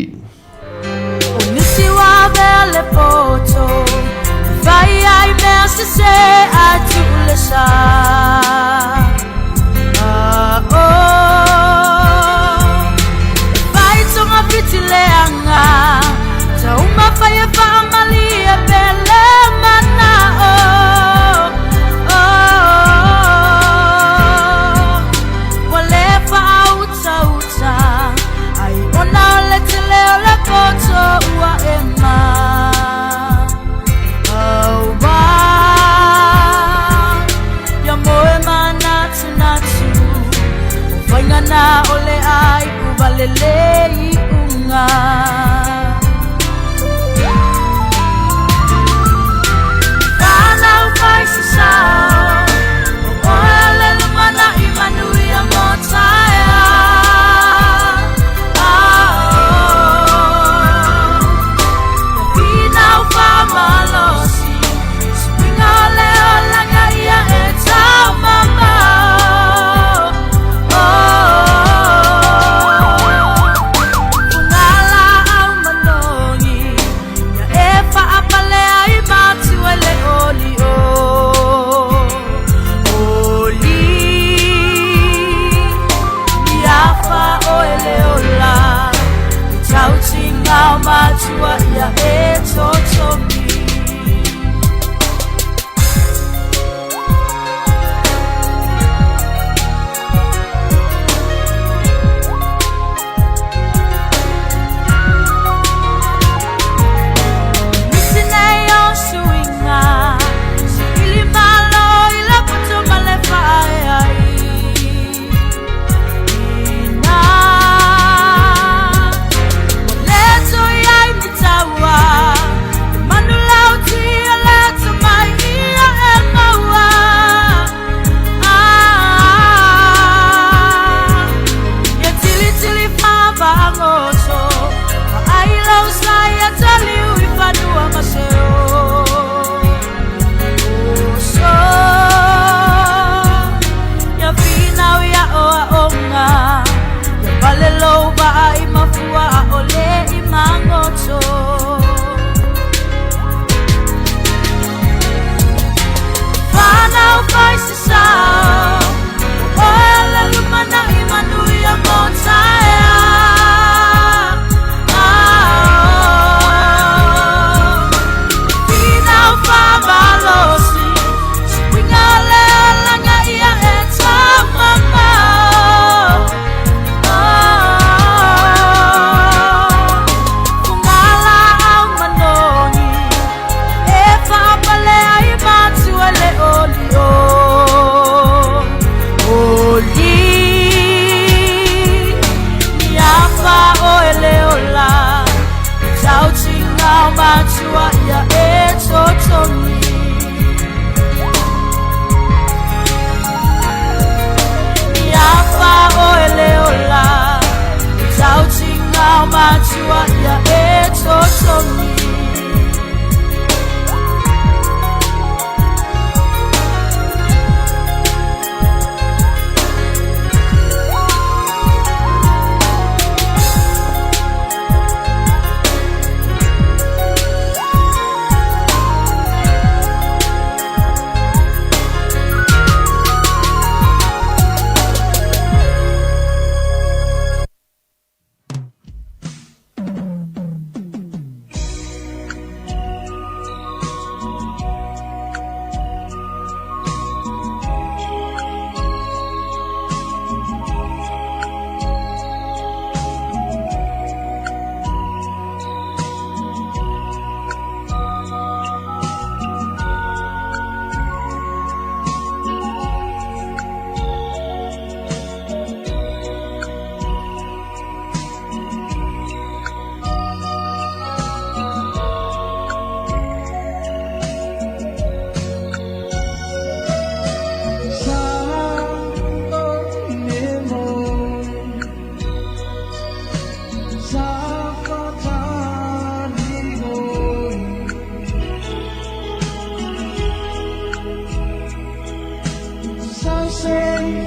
O nisi ua avea le poto e fai ai mea sese ae tuu le sa. Ah, oh. E fai togafiti leaga, taumafai e faamalie pe le manao. Oh, ua le faautauta ai ona o le tele o le poto ua e ma. Auā, ia moe manatunatu, o faiga na o le a iu vale le iuga. Fanau fai se sao, o oe o le lumanai manuia mo taeao. Ah, oh. Finau faamalosi, suiga o le olaga ia e taumamao. Oh, Fugalaau manogi, ia e faapale ai matua i le olio.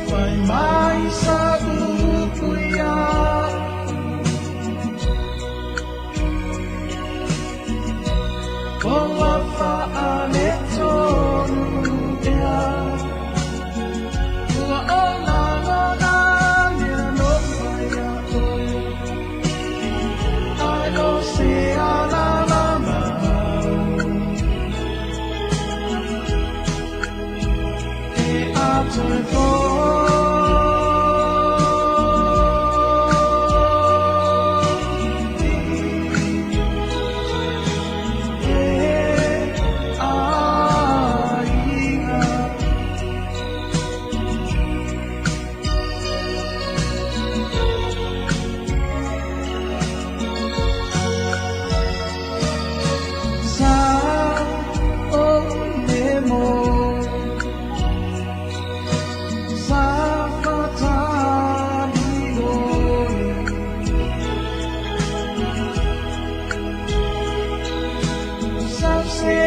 fai mai sa upu ia Ua faaletonu ea Ua ou lagona le alofa ia oe Ai o se alala mau E a toe fo'i e aiga. Sa o le mo sa fatali oe Sa se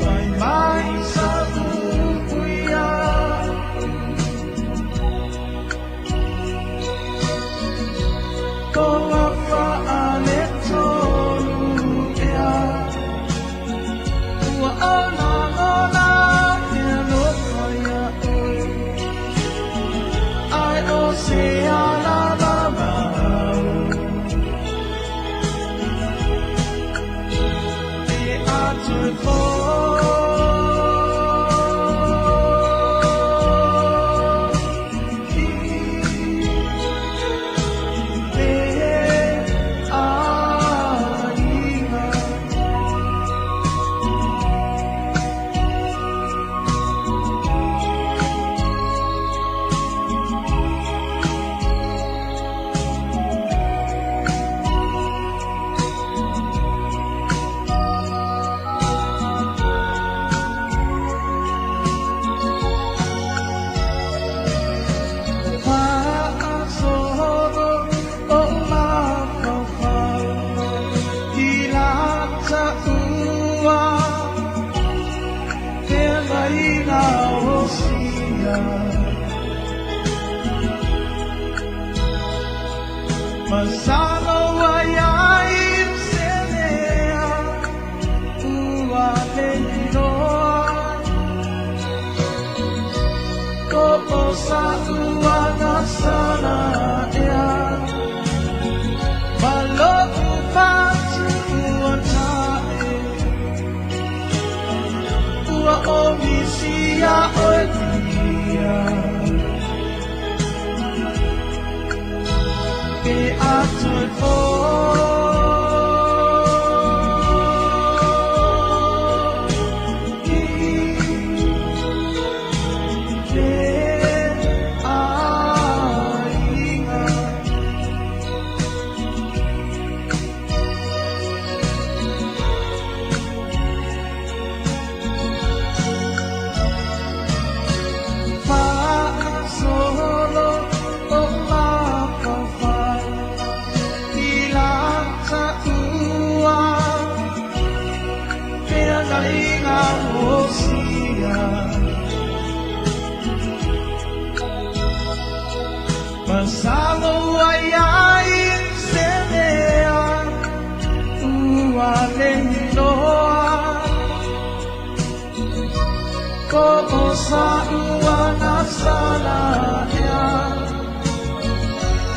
fai mai sa upu ia Ua faaletonu ea Ua ou lagona le alofa ia oe Ai o se alala mau E a toe fo'i e aiga. Fa'asolo o mafaufau i lata ua feagaiga osia Masalo ai ai se mea ua le iloa Ko o sa uagasala ea Ma lo'u fatu ua ta'e Ua o misia oe tia E a toe fo'i e aiga. Fa'asolo o mafaufau i lata ua feagaiga osia Masalo ai ai se mea ua le iloa Ko o sa uagasala ea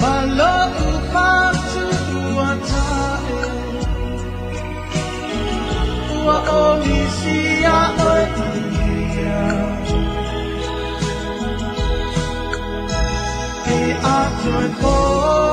Ma lo'u fatu ua ta'e Ua o misia oe tia E a toe fo'i.